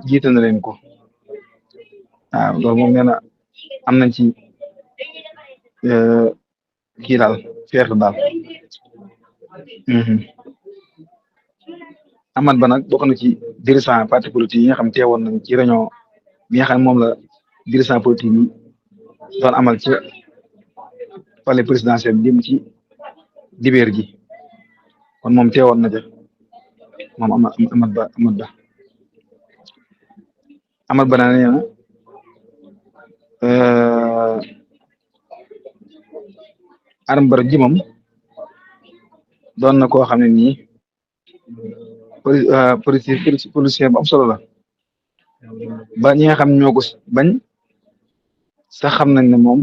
jiite na leen ko waaw loolu moom nee na am nañ ci kii daal fierté daal Amat Bah nag bokk na ci dirigeant parti politique yi nga xam teewoon nañ ci réunion bi nga xam ne moom la dirigeant politique yi doon amal ci palais présidentiel bi dem ci dibéer ji kon moom teewoon na ja moom Amat Bah nee na Adama Barrow ji moom doon na koo xam ne nii politicien bu am solo la ba ñi nga xam ñoo ko bañ sax xam nañ ne moom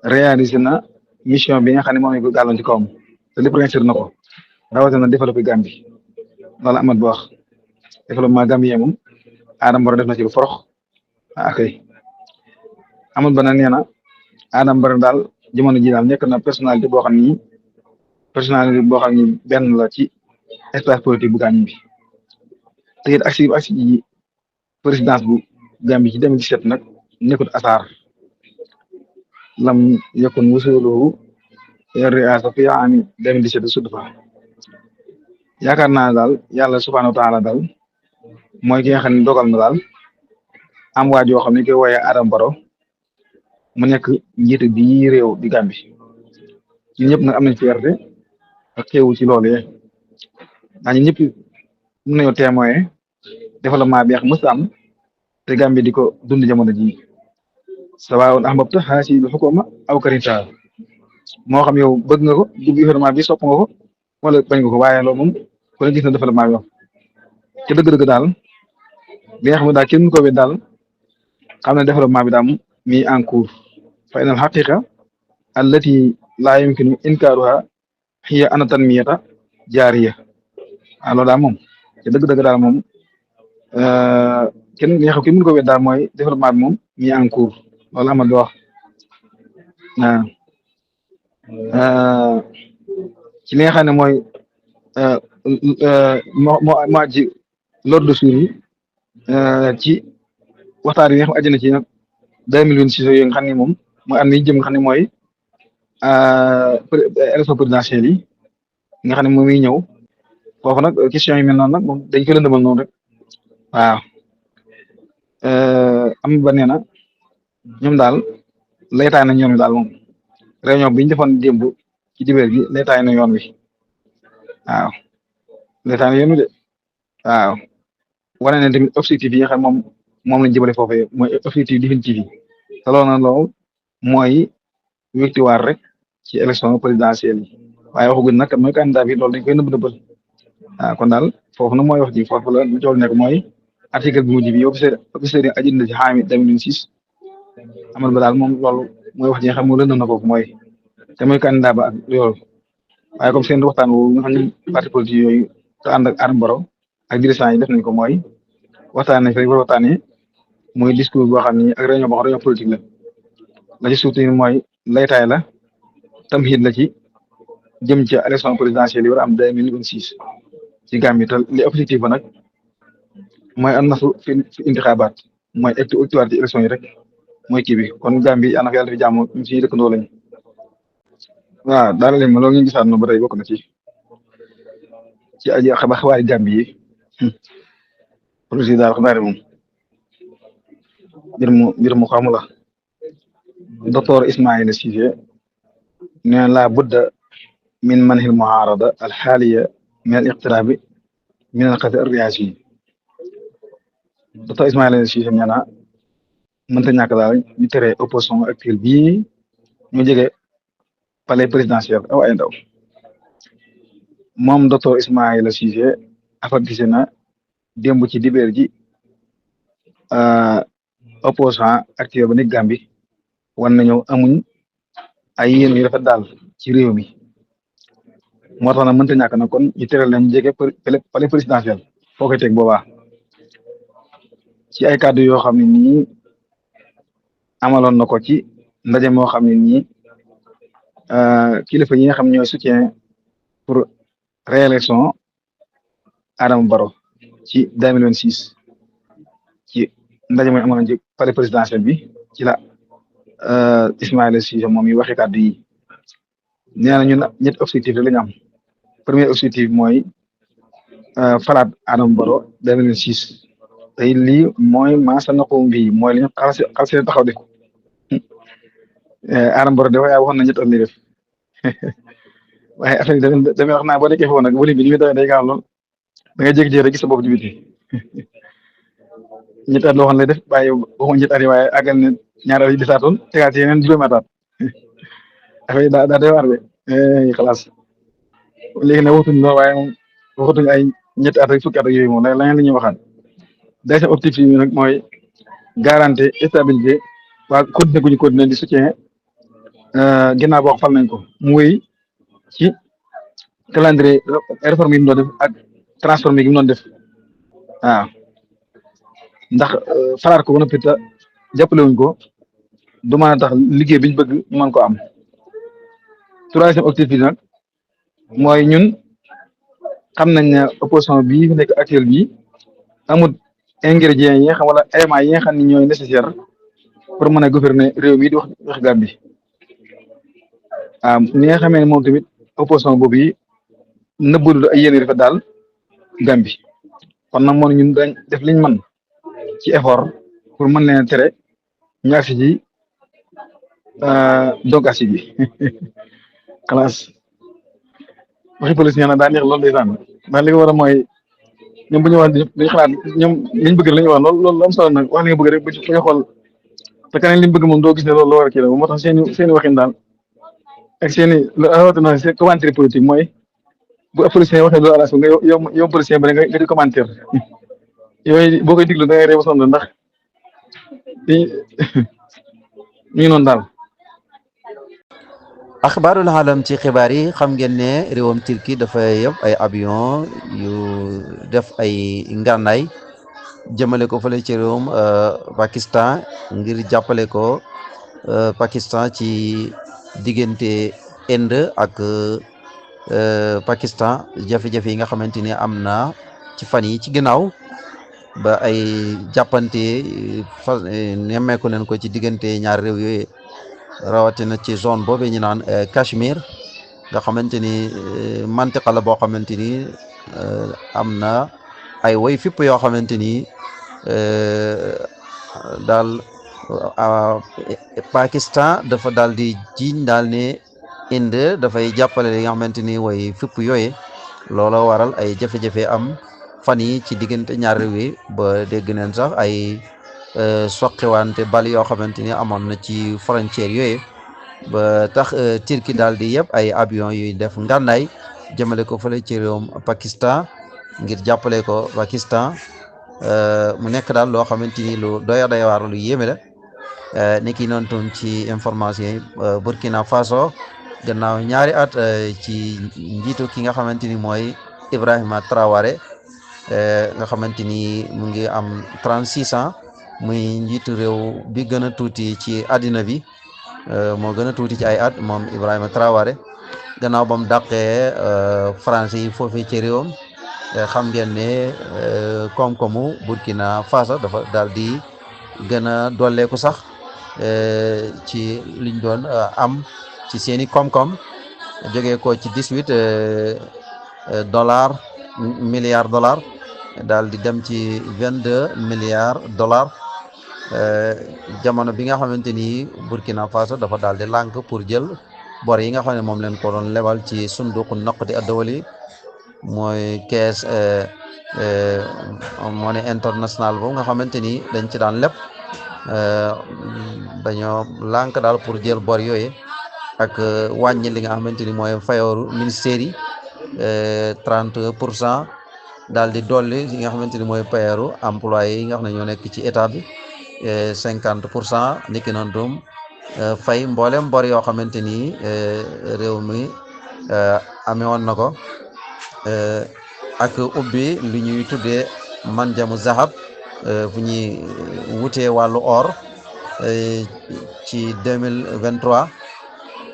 réalisé na mission bi nga xam ne moom lañ ko gàlloon ci kawam te lépp réussir na ko rawatina développé Gambie loolu Amat Bah wax développement Gambie moom Adama Barrow def na ci lu forox akay Amat Bah nag nee na Adama Barrow daal jamono ji daal nekk na personnalité boo xam ni benn la ci espace politique bu Gambie bi te it agsi ci présidence bu Gambie ci 2017 nag nekkut asaar lam yakun wusuluhu ri'asati fi aami 2017 sudfa yaakaar naa daal yàlla subhaanahu wa taala daal mooy ki nga xam ne dogal na daal am waa joo xam ne koy wooyee Adama Barrow mu nekk njiite bi réew di Gambie ñun ñëpp nag am nañ fierté ak xewu ci loolee ndax ñun ñëpp mën nañoo témoin développement bi mës am te Gambie di ko dund jamono ji sawaa'un ahbabta haazihil hukuma aw karihtahaa moo xam yow bëgg nga ko du gouvernement bi sopp nga ko wala bañ nga ko waaye loolu moom ku ne gis na développement bi wax te dëgg-dëgg daal li nga xam ne daal kenn ko wet daal xam ne développement bi daal mi en cours fa inal haqiqa allati laa yumkinu inkaaruha hiya ana tanmiyata jaariya loolu daal moom te dëgg-dëgg daal moom kenn neexu ki mun ko wet daal mooy développement bi moom mi en cours loolu Amadou di wax waaw ci li nga xam ne mooy moo ji l'ordre du jour yi ci waxtaan yi nga xam aju na ci nag 2026 yooyu nga xam ne moom mooy at mi jëm nga xam ne mooy élection présidentielle yi nga xam ne moom miy ñëw foofu nag question yi mel noonu nag moom dañ ko lëndëmal noonu rek waaw am ba nee na ñoom daal laytaay nañ yoon wi daal moom réunion bi ñu defoon démb ci dibéer gi laytaay na yoon wi waaw laytaay na yoon wi de waaw wane ne tamit objectif yi nga xam moom lañ jëmale foofee mooy objectif définitif yi te loolu na loolu mooy victoire rek ci élection présidentielle yi waaye waxaguñ nag mooy candidat bi loolu dañ koy nëbb-nëbbal waaw kon daal foofu nag mooy wax ji foofu la lu jool nekk mooy article bi mujj bi officier yi aju na ci xaami 2026 amal ba daal moom loolu mooy wax ji nga xam moo lëndëm na foofu mooy te mooy candidat ba ak loolu waaye comme seen waxtaan woowu nga xam ne parti politique yooyu te ànd ak Adama Barrow ak dirigeants yi def nañ ko mooy waxtaan nañ fi rek ba waxtaanee mooy discours boo xam ni ak réunion boo xam réunion politique la ci suuf mooy laytaay la tamhid la ci jëm ci élection présidentielle yi war a am 2026 ci Gambie te li objectif ba nag mooy am na fi intixaabaat mooy victoire ci élection yi rek mooy kii bi kon Gambie yàlla na fi yàlla fi jàmm ñu si dëkkandoo lañ waaw daal leen ma loolu ngeen gisaat noonu ba tey bokk na ci aji xabaari Gambie yi projet daal xam naa ne moom mbir mu xamu la docteur Ismaïla Cissé nee la budda min manhil muharada al xaaliya min al iqtirabi min al qadr riyaasi docteur Ismaïla Cissé nee na mënta ñàkk daal ñu tere opposition actuelle bii ñu jege palais présidentiel aw ay ndaw moom docteur Ismaïla Cissé avertise na démb ci dibéer ji opposant actuel ba nekk Gambie wan na ñëw amuñ ay yéen yu rafet daal ci réew mi moo tax nag mënta ñàkk na kon ñu tere leen jege palais présidentiel foo koy teg boobaa ci ay kàddu yoo xam ne nii amaloon na ko ci ndaje moo xam ne nii kilifa yi nga xam ñooy soutien pour réélection Adama Barrow ci 2026 ci ndaje mooy amoon ci palais présidentiel bi ci la Ismaïla Cissé moom yi waxi kàddu yi nee na ñun ñetti objectif la ñu am premier objectif mooy falaat Adama Barrow 2026 tey lii mooy maasa na ko mbii mooy li ñu xal taxaw def Adama Barrow dafa yaa waxoon na ñetti at lay def waaye affaire yi damay wax naa boo nekkee foofu nag wala bi ni muy doon day gaaw lool da ngay jékki-jékki rek gis sa bopp ci biti ñetti at loo xam ne lay def waaye waxuma ñetti at yi waaye àggal ne ñaari at yi desaatoon tegaat yeneen juróomi ataat affaire yi daa doy waar de xalaas léegi nag waxtuñ loolu waaye moom waxatuñ ay ñetti at ak fukki at ak yooyu moom leneen la ñuy waxaat deuxième objectif bi nag mooy garantie stabilité waa continuer gu ñu continuer di soutien ginnaaw boo fal nañ ko mu wéy ci calendrier réforme yi mu doon def ak transformé gi mu doon def waaw ndax falaat ko ba noppi te jàppale wuñ ko du mën a tax liggéey bi ñu bëgg ñu mën ko am troisième objectif bi nag mooy ñun xam nañ ne opposition bii fi nekk actuelle bii amul ingrédients yi nga xam wala éléments yi nga xam ne ñooy nécessaire pour mën a gouverner réew mi di wax Gambie waaw ni nga xamee ne moom tamit opposition boobu yi nëbbul ay yéen rafet daal Gambie kon nag moom ñun dañ def liñ mën ci effort pour mën leen a tere ñu agsi ci donc agsi bi xalaas waxi police ñaan daa neex loolu day sànn ndax li ko war a mooy ñoom bu ñu wax duñu xalaat ñoom liñ bëgg la ñu wax loolu am solo nag wax li nga bëgg rek bu ñu xool te keneen liñ bëgg moom doo gis ne loolu la war a kii la moo tax seeni waxin daal ak seeni rawatina seen commentaire politique mooy bu politicien waxee loolu àlas nga yow politicien ba nga di commentaire yooyu boo koy diglu da ngay réew sonn ndax ñu ngi noonu daal axbaarul alam ci xibaar yi xam ngeen ne réewam Turquie dafa yëpp ay avion yu def ay ngànnaay jëmale ko fële ci réewum Pakistan ngir jàppale ko Pakistan ci diggante Inde ak Pakistan jafe-jafe yi nga xamante ni am na ci fan yi ci ginnaaw ba ay jàppante nemmeeku nañ ko ci diggante ñaar réew yooyu rawatina ci zone boobu ñu naan Cachemire nga xamante ni mantiqa la boo xamante ni am na ay woy fipp yoo xamante ni daal Pakistan dafa daal di jiiñ daal ne Inde dafay jàppale li nga xamante ni woy fipp yooyu loola waral ay jafe-jafe am fan yi ci diggante ñaar réew yi ba dégg neen sax ay soqiwante bal yoo xamante ni amoon na ci frontière yooyu ba tax Turquie daal di yëpp ay avion yuy def ngànnaay jëmale ko fële ci réewum Pakistan ngir jàppale ko Pakistan mu nekk daal loo xamante ni lu doy waar lu yéeme la ni ki noonu tam ci information yi Burkina Faso gannaaw ñaari at ci njiitu ki nga xamante ni mooy Ibrahima Traoré nga xamante ni mu ngi am 36 ans muy njiitu réew bi gën a tuuti ci àddina bi moo gën a tuuti ci ay at moom Ibrahima Traoré gannaaw ba mu dàqee français yi foofee ci réewam xam ngeen ne koom-koomu Burkina Faso dafa daal di gën a dolleeku sax ci liñ doon am ci seeni koom-koom jógee ko ci 18 milliards dollars daal di dem ci 22 milliards dollars jamono bi nga xamante ni Burkina Faso dafa daal di lànk pour jël bor yi nga xam ne moom leen ko doon lebal ci sunduqu naqdi ad-dawli mooy caisse monnaie internationale boobu nga xamante ni dañ ci daan leb dañoo lànk daal pour jël bor yooyu ak wàññi li nga xamante ni mooy fayooru ministère yi 30% daal di dolli li nga xamante ni mooy payeeru employé yi nga xam ne ñoo nekk ci état bi 50% niki noonu doom fay mboolem bor yoo xamante ni réew mi amee woon na ko ak ubbi lu ñuy tuddee manjamu zahab fu ñuy wutee wàllu or ci 2023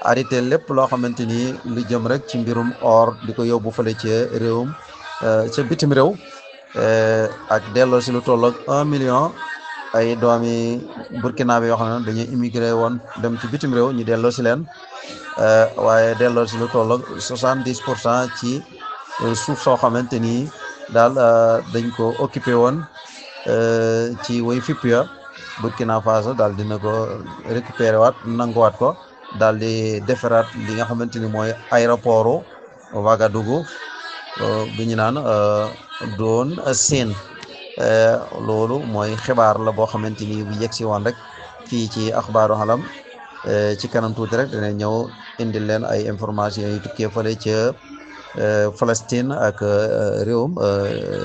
arrêté lépp loo xamante ni lu jëm rek ci mbirum or di ko yóbbu fële ca réewum ca bitim réew ak delloo si lu tolloog 1 million ay doomi Burkina bi yoo xam ne dañuy immigré woon dem ci bitim réew ñu delloo si leen waaye delloo si lu tolloog 70% ci suuf soo xamante ni daal dañ ko occupé woon ci woy fipp ya Burkina Faso daal dina ko récupéré waat nanguwaat ko daal di defaraat li nga xamante ni mooy aéroportu Ouagadougou bi ñu naan doon seen loolu mooy xibaar la boo xamante ni bu yegg si woon rek fii ci axbaaru xalam ci kanam tuuti rek dina ñëw indil leen ay information yu tukkee fële ca Palestine ak réewum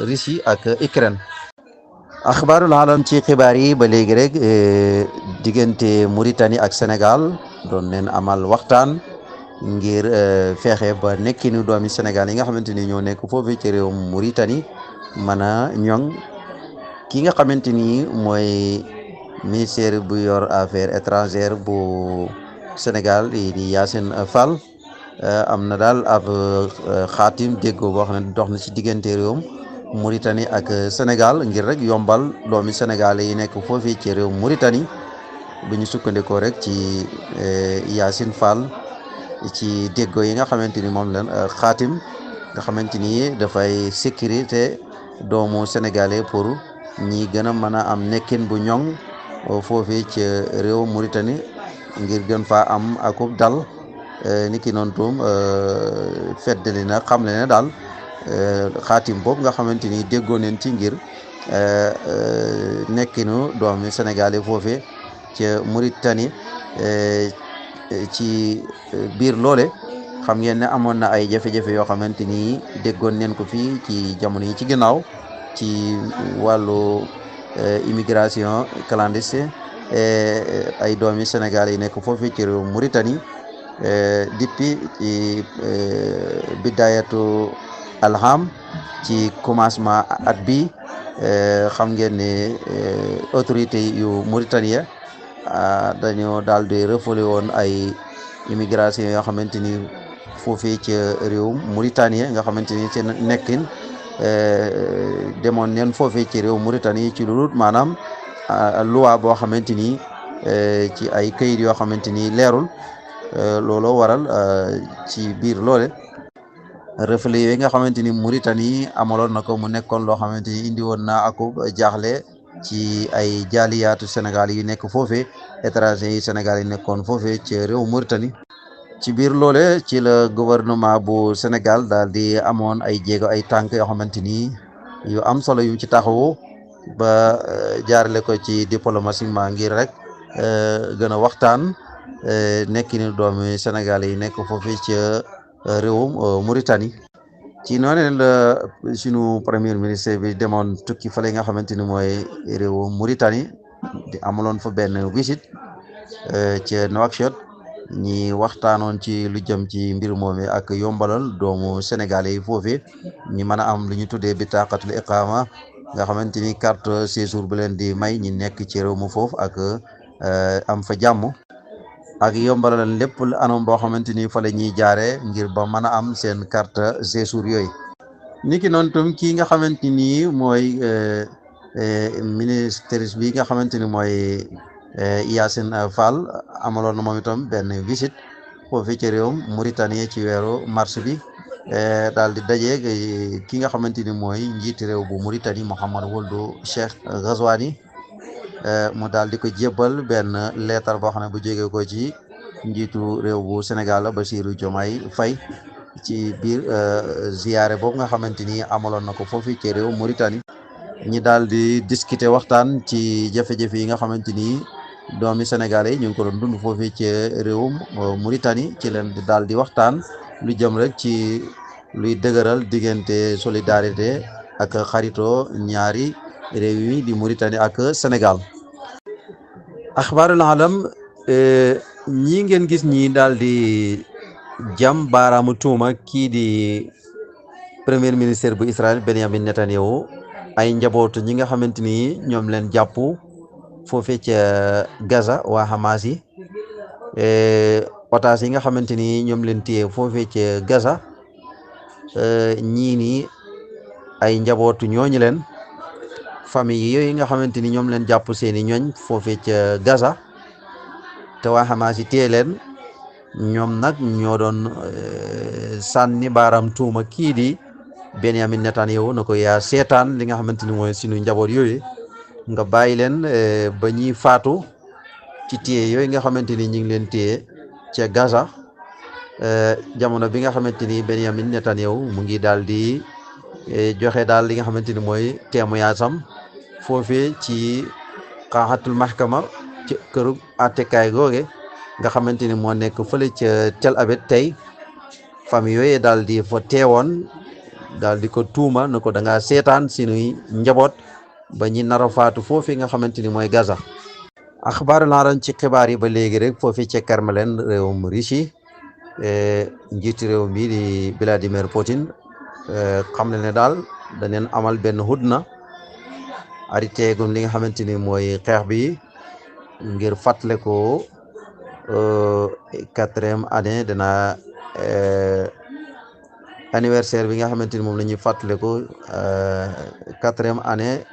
Russie ak Ukraine. axbaarul alam ci xibaar yi ba léegi rek diggante Mauritanie ak Sénégal doon neen amal waxtaan ngir fexe ba nekkinu doomi Sénégal yi nga xamante ni ñoo nekk foofu ci réewum Mauritanie mën a ñoŋ ki nga xamante ni mooy ministère bu yor affaires étrangères bu Sénégal di Yacine Fall am na daal ab xaatim déggoo boo xam ne dox na ci diggante réewum Mauritanie ak Sénégal ngir rek yombal doomi Sénégal yi nekk foofii ci réewum Mauritanie bu ñu sukkandikoo rek ci Yacine Fall ci déggoo yi nga xamante ni moom leen xaatim nga xamante ni dafay sécurité doomu sénégalais pour ñi gën a mën a am nekkin bu ñoŋ foofii ci réew Mauritanie ngir gën faa am akub dal ni ki noonu tuum feddali na xam le ne daal xaatim boobu nga xamante ni déggoo neen ci ngir nekkinu doomi sénégalais foofee ci Mauritanie ci biir loole xam ngeen ne amoon na ay jafe-jafe yoo xamante ni déggoon neen ko fii ci jamono yi ci ginnaaw ci wàllu immigration clandestine ay doomi Sénégal yi nekk foofu ci réew Mauritanie depuis ci bidayatu alham ci commencement at bi xam ngeen ne autorité yu Mauritanie dañoo daal di refoulé woon ay immigration yoo xamante ni foofee ci réewum Mauritanie nga xamante ni seen nekkin demoon neen foofee ci réew Mauritanie ci lu dul maanaam loi boo xamante ni ci ay këyit yoo xamante ni leerul looloo waral ci biir loole reflet yooyu nga xamante ni Mauritanie amaloon na ko mu nekkoon loo xamante ni indi woon na akub jaaxle ci ay jaaliyaatu Sénégal yi nekk foofee étranger yi Sénégal yi nekkoon foofee ci réew Mauritanie ci biir loole ci la gouvernement bu Sénégal daal di amoon ay jéego ay tànk yoo xamante ni yu am solo yu ci taxawu ba jaarale ko ci diplomatiquement ngir rek gën a waxtaan nekkini doomi Sénégal yi nekk foofee ci réewum Mauritanie ci noonu la sunu premier ministre bi demoon tukki fale nga xamante ni mooy réewum Mauritanie di amaloon fa benn visite ci Nouakchott ñi waxtaanoon ci lu jëm ci mbir moomi ak yombalal doomu sénégalais yi foofee ñi mën a am lu ñu tuddee bitaqatul iqama nga xamante ni carte séjour bu leen di may ñi nekk ci réew mu foofu ak am fa jàmm ak yombalal lépp anam boo xamante ni fa la ñuy jaaree ngir ba mën a am seen carte séjour yooyu niki noonu tam kii nga xamante ni mooy ministre bi nga xamante ni mooy Yacine Fall amaloon na moom itam benn visite foofu ci réewum Mauritanie ci weeru mars bi daal di daje ki nga xamante ni mooy njiiti réew bu Mauritanie Mohamed Ould Cheikh Ghazouani mu daal di ko jébbal benn leetar boo xam ne bu jógee ko ci njiitu réew bu Sénégal Bassirou Diomaye Faye ci biir ziyaare boobu nga xamante ni amaloon na ko foofu ci réew Mauritanie ñi daal di discuter waxtaan ci jafe-jafe yi nga xamante ni doomi sénégalais ñu ngi ko doon dund foofu ci réewum Mauritanie ci leen daal di waxtaan lu jëm rek ci luy dëgëral diggante solidarité ak xarito ñaari réew yi di Mauritanie ak Sénégal. axbaarul alam ñi ngeen gis ñi daal di jam baaraamu tuuma kii di premier ministre bu Israël Benjamin Netanyahu ay njabootu ñi nga xamante ni ñoom leen jàpp foofee ca Gaza waa Hamas yi otages yi nga xamante ni ñoom leen téye foofee ca Gaza ñii nii ay njabootu ñooñu leen famille yooyu nga xamante ni ñoom leen jàpp seeni ñooñ foofee ca Gaza te waa Hamas yi téye leen ñoom nag ñoo doon sànni baaraam tuuma kii di Benjamin Netanyahu na ko yaa seetaan li nga xamante ni mooy sunu njaboot yooyu nga bàyyi leen ba ñuy faatu ci téye yooyu nga xamante ni ñu ngi leen téye ca Gaza jamono bi nga xamante ni Benjamin Netanyahu mu ngi daal di joxe daal li nga xamante ni mooy témoignage am foofee ci xaaxatul mahkama ci këru attekaay googe nga xamante ni moo nekk fële ca Tel Aviv tey famille yooyu daal di fa teewoon daal di ko tuuma na ko da ngaa seetaan sunuy njaboot ba ñi nar a faatu foofu nga xamante ni mooy Gaza. axbaaru laaran ci xibaar yi ba léegi rek foofu ca Kremlin réewum Russie njiitu réew mi di Vladimir Poutine xam ne daal daneen amal benn hudna arrêté gum li nga xamante ni mooy xeex bi ngir fàttale ko 4e année dana anniversaire bi nga xamante ni moom la ñuy fàttale ko 4e année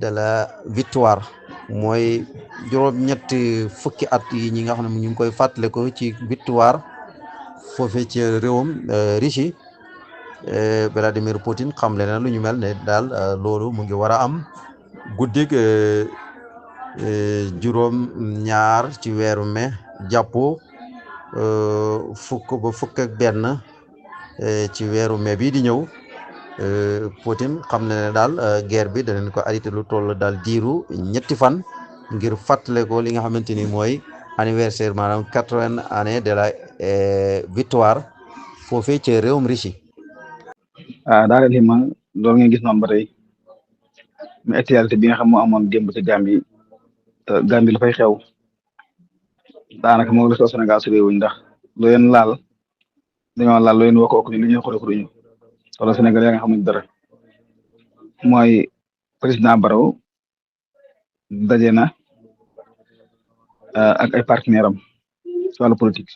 de la victoire mooy juróom-ñetti fukki at yi ñi nga xam ne ñu ngi koy fàttale ko ci victoire foofee ci réewum Russie Vladimir Poutine xam le na lu ñu mel ne daal loolu mu ngi war a am guddig juróom-ñaar ci weeru mai jàpp fukk ba fukk ak benn ci weeru mai bii di ñëw Poutine xam ne daal guerre bi danañ ko arrêté lu toll daal diiru ñetti fan ngir fàttale ko li nga xamante ni mooy anniversaire maanaam 80 année de la victoire foofee ci réewum Russie. daal di ma loolu ngeen gis noonu ba tey mais actualité bi nga xam moo amoon démb ci Gambie te Gambie la fay xew daanaka moo la soo Sénégal su réewuñ ndax lu leen laal dañoo laal lu leen woo ko ñu li ñuy xuruñu wala Sénégal yaa nga xamuñ dara mooy président Barrow daje na ak ay partenaire am ci wàllu politique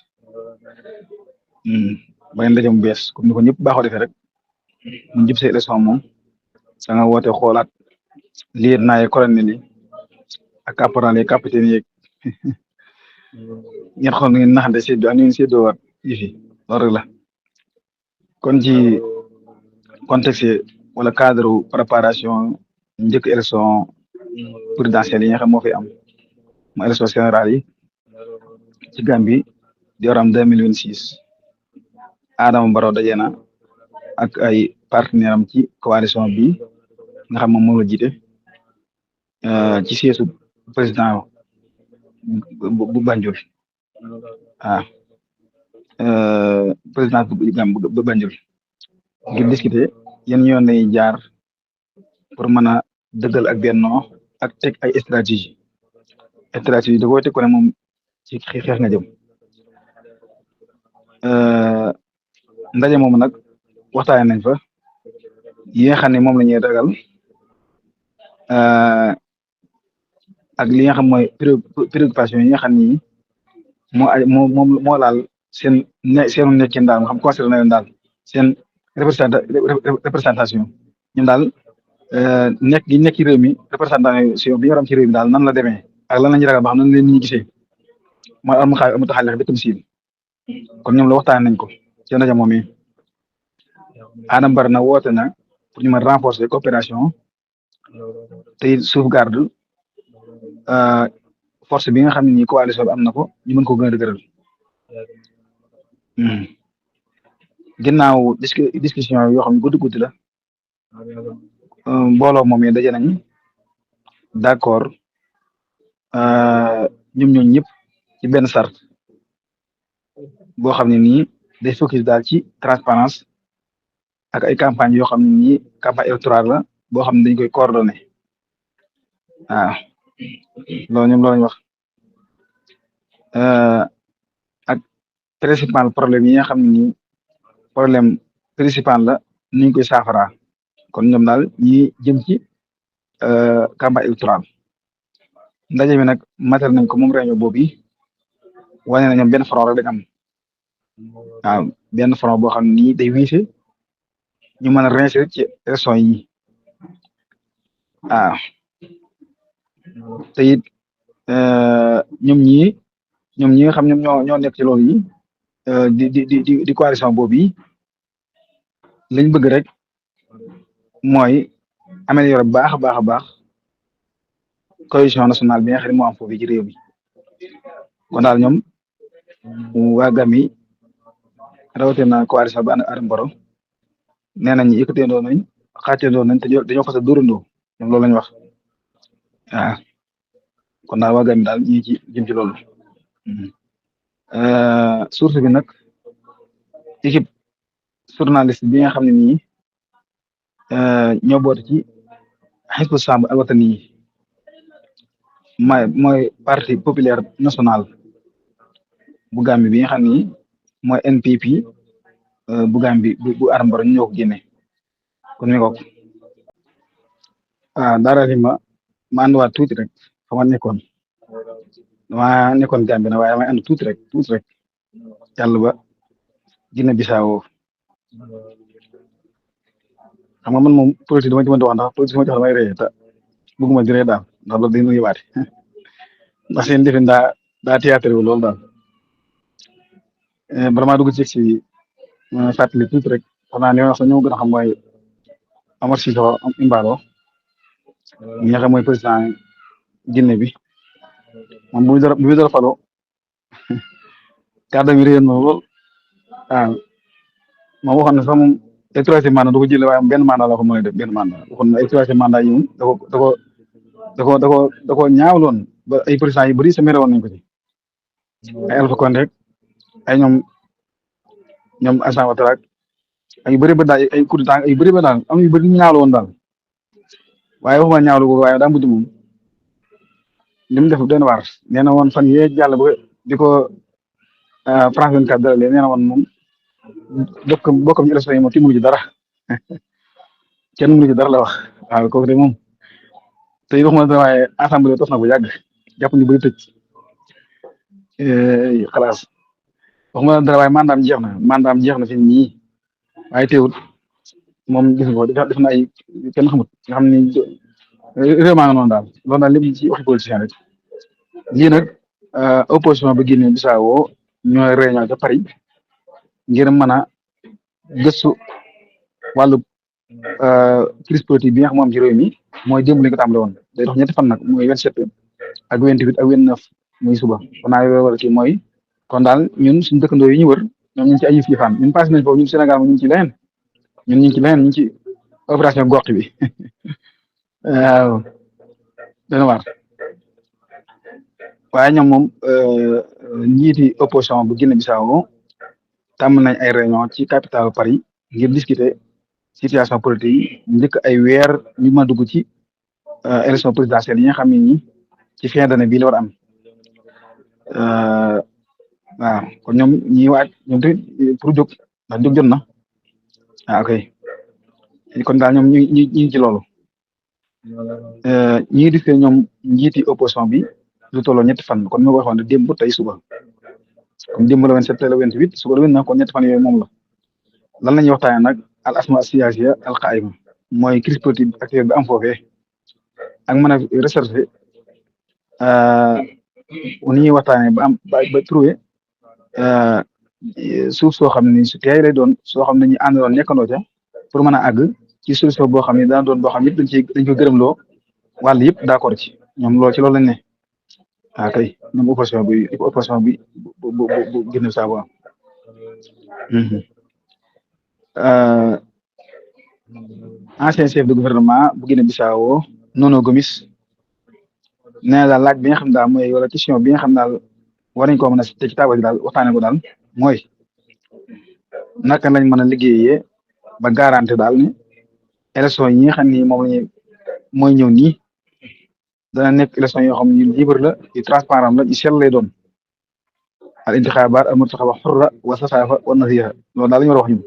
bay ndaje mu bees comme ni ko ñëpp baaxoo defee rek mu jub see élection moom da nga woote xoolaat liet naa ye colonel yi ak caporal yi capitaine yeeg ngeen xool ngeen naxante séddoo ak ngeen séddoo waat yi fi loolu rek la kon ci contexte wala cadre préparation njëkk élection présidentielle yi nga xam moo fi am mo élection générale yi ci Gambie di war am 2026 Adama Barrow daje na ak ay partenaire am ci coalition bi nga xam moom la jiite ci siège président bu Banjul président bu Banjul ngir discuter yan yoon lay jaar pour mën a dëggal ak bennoo ak teg ay stratégie da koy teg ko ne moom ci xeex nga jëm ndaje moomu nag waxtaanee nañ fa yi nga xam ne moom la ñuy ragal ak li nga xam mooy préoccupation yi nga xam ni moo laal seenu nekkin daal nga xam concerné na leen daal seen représentation ñun daal nekk gi nekk ci réew mi représentation bi ñu waram ci réew mi daal nan la demee ak lan la ñuy ragal ba xam nan leen ñu gisee mooy amu taxaale dëkkam siin kon ñoom la waxtaanee nañ ko ci ndaje moom yi Adama Barrow na woote na pour ñu mën renforcer coopération te sauvegarde force bi nga xam ne nii coalition bi am na ko ñu mën ko gën a dëgëral ginnaaw discussion yoo xam ne guddi la mbooloo moom yi daje nañ d'accord ñoom ñëpp ci benn sart boo xam ne nii day focus daal ci transparence ak ay campagne yoo xam ne nii campagne électorale la boo xam ne dañ koy coordonné loolu ñoom loolu lañ wax ak principal problème yi nga xam ne nii problème principal la ni ñu koy saafara kon ñoom daal ñi jëm ci campagne électorale ndaje mi nag matal nañ ko moom réunion boobu yi wane na ñoom benn front rek dañ am waaw benn front boo xam ne nii day wiise ñu mën a réussir ci élection yi waaw te it ñoom ñi nga xam ñoom ñoo nekk ci loolu yi di coalition boobu yi liñ bëgg rek mooy améliorer bu baax a baax cohésion nationale bi nga xam ne moo am foofu ci réew mi kon daal ñoom waa Gambie rawatina coalition bi ànd ak Adama Barrow nee nañ yëkkateendoo nañ xaateendoo nañ te dañoo fas a dóorandoo ñoom loolu lañ wax waaw kon daal waa Gambie daal ñi ci jëm ci loolu source bi nag équipe journaliste bi nga xam ne nii ñoo boote ci Hizbu Samb al Watani yi mooy parti populaire national bu Gambie bi nga xam ni mooy NPP bu Gambie bu Adama Barrow ñu ñoo ko génne kon mi ko dara li ma ànduwaat tuuti rek fa ma nekkoon Gambie na waaye may ànd tuuti rek yàlla ba Guinée Bissau xam nga man moom politique dama ci mën di wax ndax politique ma jox damay ree te bëgguma di ree daal ndax loolu day nuyu waate ndax seen defin daa théâtre wu loolu daal vraiment dugg ci fàttali tuuti rek xanaa li ma wax sax ñoo gën a xam mooy Omar Sissoco Embalo mi nga xam mooy président Guinée bi moom bu muy dara falo kàddu gi réer na lool waaw moom waxoon na sax moom ay troisième mandat du ko jëlee waaye benn mandat la ko mën a def benn mandat waxoon na ay troisième mandat yi moom da ko ñaawloon ba ay président yu bëri sa mere woon nañ ko ci ay Alpha Condé rek ay ñoom Alassane Ouattara ay bëri ba daal ay coup d'état ay bëri ba daal am yu bëri ñu ñaawlo woon daal waaye waxuma ñaawlu ko waaye daa mujj moom li mu def doon waar nee na woon fan yee jàll ba bi ko France 24 dalalee nee na woon moom bokkam ci élection yi moom ki mënu ci dara kenn mënu ci dara la wax waaw kooku de moom te it waxuma dara waaye assemblée tos na bu yàgg jàpp ni bay tëj xalaas waxuma dara waaye mandaam jeex na fi nii waaye teewul moom gis nga ko def na ay kenn xamut nga xam ni réew maa nga noonu daal loolu daal lépp ci waxi politicien rek lii nag opposition ba Guinée Bissau ñooy réunion ca Paris ngir mën a gëstu wàllu crise politique bi nga xam moom ci réew mi mooy démb lañ ko tàmbale woon day dox ñetti fan nag mooy 27 ak 28 ak 29 muy suba kon naa war kii mooy kon daal ñun suñu dëkkandoo yi ñu wër ñoom ñu ngi ci ay yëf yëfaan ñun passé nañ foofu ñun Sénégal ñu ngi ci leneen ñun ñu ngi ci leneen ñu ngi ci opération gox bi waaw dana waar waaye ñoom moom njiiti opposition bu Guinée Bissau tàmm nañ ay réunion ci capitale Paris ngir discuter situation politique yi njëkk ay weer ñu mën a dugg ci élection présidentielle yi nga xam ne ni ci fin d'année bii la war a am waaw kon ñoom ñi waaj ñoom tamit pour jóg ndax jóg jot na ok kon daal ñoom ñu ngi ci loolu ñi ngi discuter ñoom njiiti opposition bi lu tolloo ñetti fan kon moo ko waxoon ne démb tey suba comme démb la 27 tey la 28 suba la 29 kon ñetti fan yooyu moom la lan la ñuy waxtaanee nag al asma siyaasiya al qaa'ima mooy crise politique actuelle bi am foofee ak mën a recherche ni ñuy waxtaanee ba am ba trouver suuf soo xam ne su teey lay doon soo xam ne ñu àndaloon nekkandoo ca pour mën a àgg ci solution boo xam ne dana doon boo xam ne yëpp dañ ko gërëmloo wàll yëpp d'accord ci ñoom loolu ci loolu lañ ne ah kay ñoom opposition bi bu Guinée Bissau bu am ancien chef de gouvernement bu Guinée Bissau Nuno Gomes nee na daal laaj bi nga xam daal mooy wala question bi nga xam daal war nañ koo mën a te ci taabal daal waxtaanee ko daal mooy naka lañ mën a liggéeyee ba garanti daal ne élection yi nga xam ni moom lañuy mooy ñëw nii dana nekk élection yoo xam ne yu libre la yu transparent la yu sell lay doon al intixaabaat al murtaxaba xurra wa safaafa wa nasiha loolu daal la ñu war a wax ñun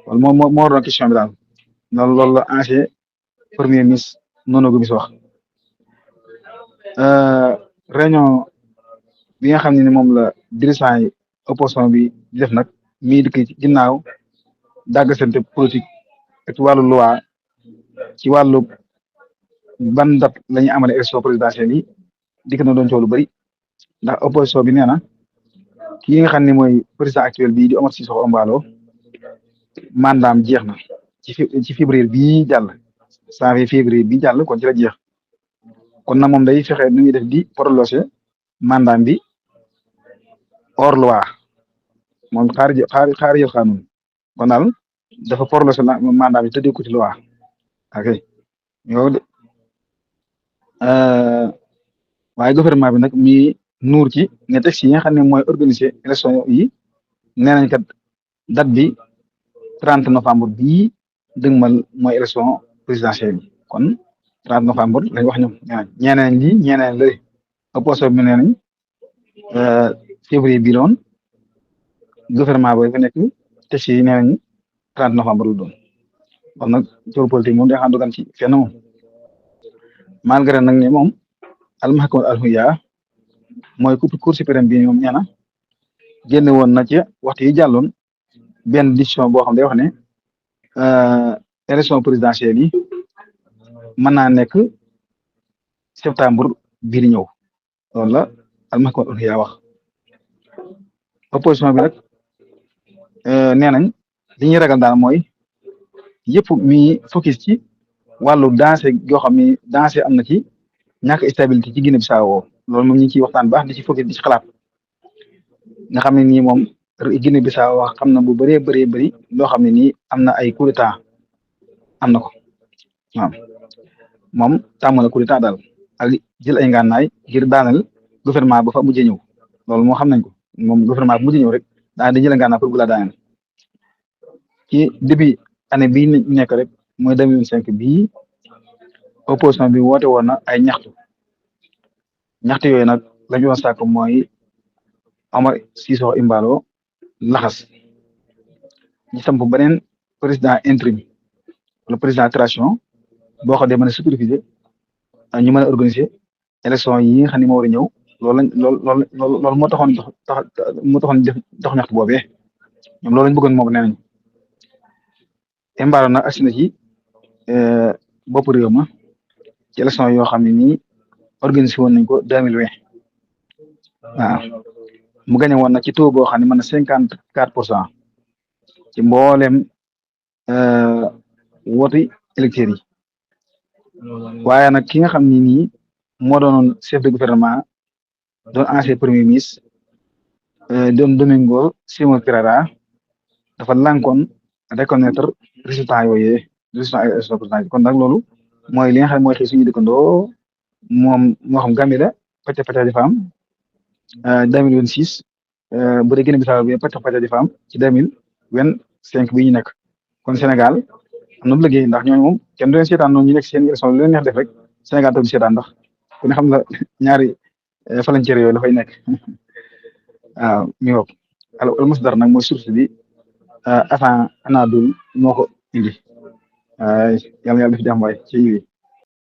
loolu moo doon question bi daal loolu la ancien premier ministre Nuno Gomes wax réunion bi nga xam ne moom la dirigeant yi opposition bi di def nag mii dikk ci ginnaaw dàggasante politique ak ci wàllu loi ci wàllu ban date la ñuy amale élection présidentielle yi dikk na doon coow lu bëri ndax opposition bi nee na ki nga xam ne mooy président actuel bii di Omar Sissoko Embaló mandaam jeex na ci février bii jàll janvier février bii jàll kon ci la jeex kon nag moom day fexe nu ñuy def di prolonger mandaam bi hors loi moom xaar yël xaanun kon daal dafa prolonger mandaam bi tëddee ko ci loi ok yow de waaye gouvernement bi nag mi nuur ci ne texte yi nga xam ne mooy organiser élection yi nee nañ kat date bi 30 novembre bii dëgmal mooy élection présidentielle bi kon 30 novembre lañ wax ñoom ñeneen lii ñeneen lëri opposition bi nee nañ février bi doon gouvernement bi fa nekk texte yi nee nañ 30 novembre la doon kon nag coow politique moom day xam dogan ci fenn moom malgré nag ne moom almahkama alhuya mooy cour suprême bi moom nee na génne woon na ci waxtu yi jàlloon benn décision boo xam day wax ne élection présidentielle yi mën naa nekk septembre bii di ñëw loolu la almahkama alhuya wax opposition bi nag nee nañ li ñuy ragal daal mooy yëpp mi focus ci wàllu danger yoo xam ni danger am na ci ñàkk stabilité ci Guinée Bissau loolu moom ñu ngi ciy waxtaan baax di ci focus di ci xalaat nga xam ne nii moom Guinée Bissau wax xam na bu bëree bëri loo xam ne nii am na ay coup d'état am na ko waaw moom tàmm na coup d'état daal ak jël ay ngànnaay ngir daanal gouvernement ba fa mujjee ñëw loolu moo xam nañ ko moom gouvernement bu mujjee ñëw rek daal di jël ngànnaay pour bu la daanal ci début année bii nekk rek mooy 2025 bii opposition bi woote woon na ay ñaxtu yooyu nag la ñu doon sàkk mooy Omar Sissoko Embalo laxas ñu samp beneen président intérim wala président transition boo xam ne mën a superviser ñu mën a organiser élection yi nga xam ne moo war a ñëw loolu moo taxoon moo taxoon def dox ñaxtu boobee ñoom loolu lañ bëggoon moom nee nañ Embalo nag agsi na ci bopp réew ma ci élection yoo xam ne nii organisé woon nañ ko 2020 waaw mu gañe woon nag ci taux boo xam ne mën na 54% ci mboolem woti électeurs yi waaye nag ki nga xam ne nii moo doonoon chef de gouvernement doon ancien premier ministre doon Domingo Simão Pereira dafa lànkoon reconnaître résultat yooyu résultat élection présidentielle kon nag loolu mooy li nga xam ne mooy xëy suñu dëkkandoo moom moo xam Gambie la pàcc pàcc dafa am 2026 bu dee Guinée Bissau bi pàcc pàcc dafa am ci 2025 bii ñu nekk kon Sénégal am na liggéey ndax ñooñu moom kenn du leen seetaan noonu ñu nekk seen élection lu leen neex def rek Sénégal toog di seetaan ndax ku ne xam la ñaari frontières yooyu dafay nekk waaw mi ngoog al masdar nag mooy source bi avant anadul moo ko indi yàlla yàlla def jàmm waay ci yi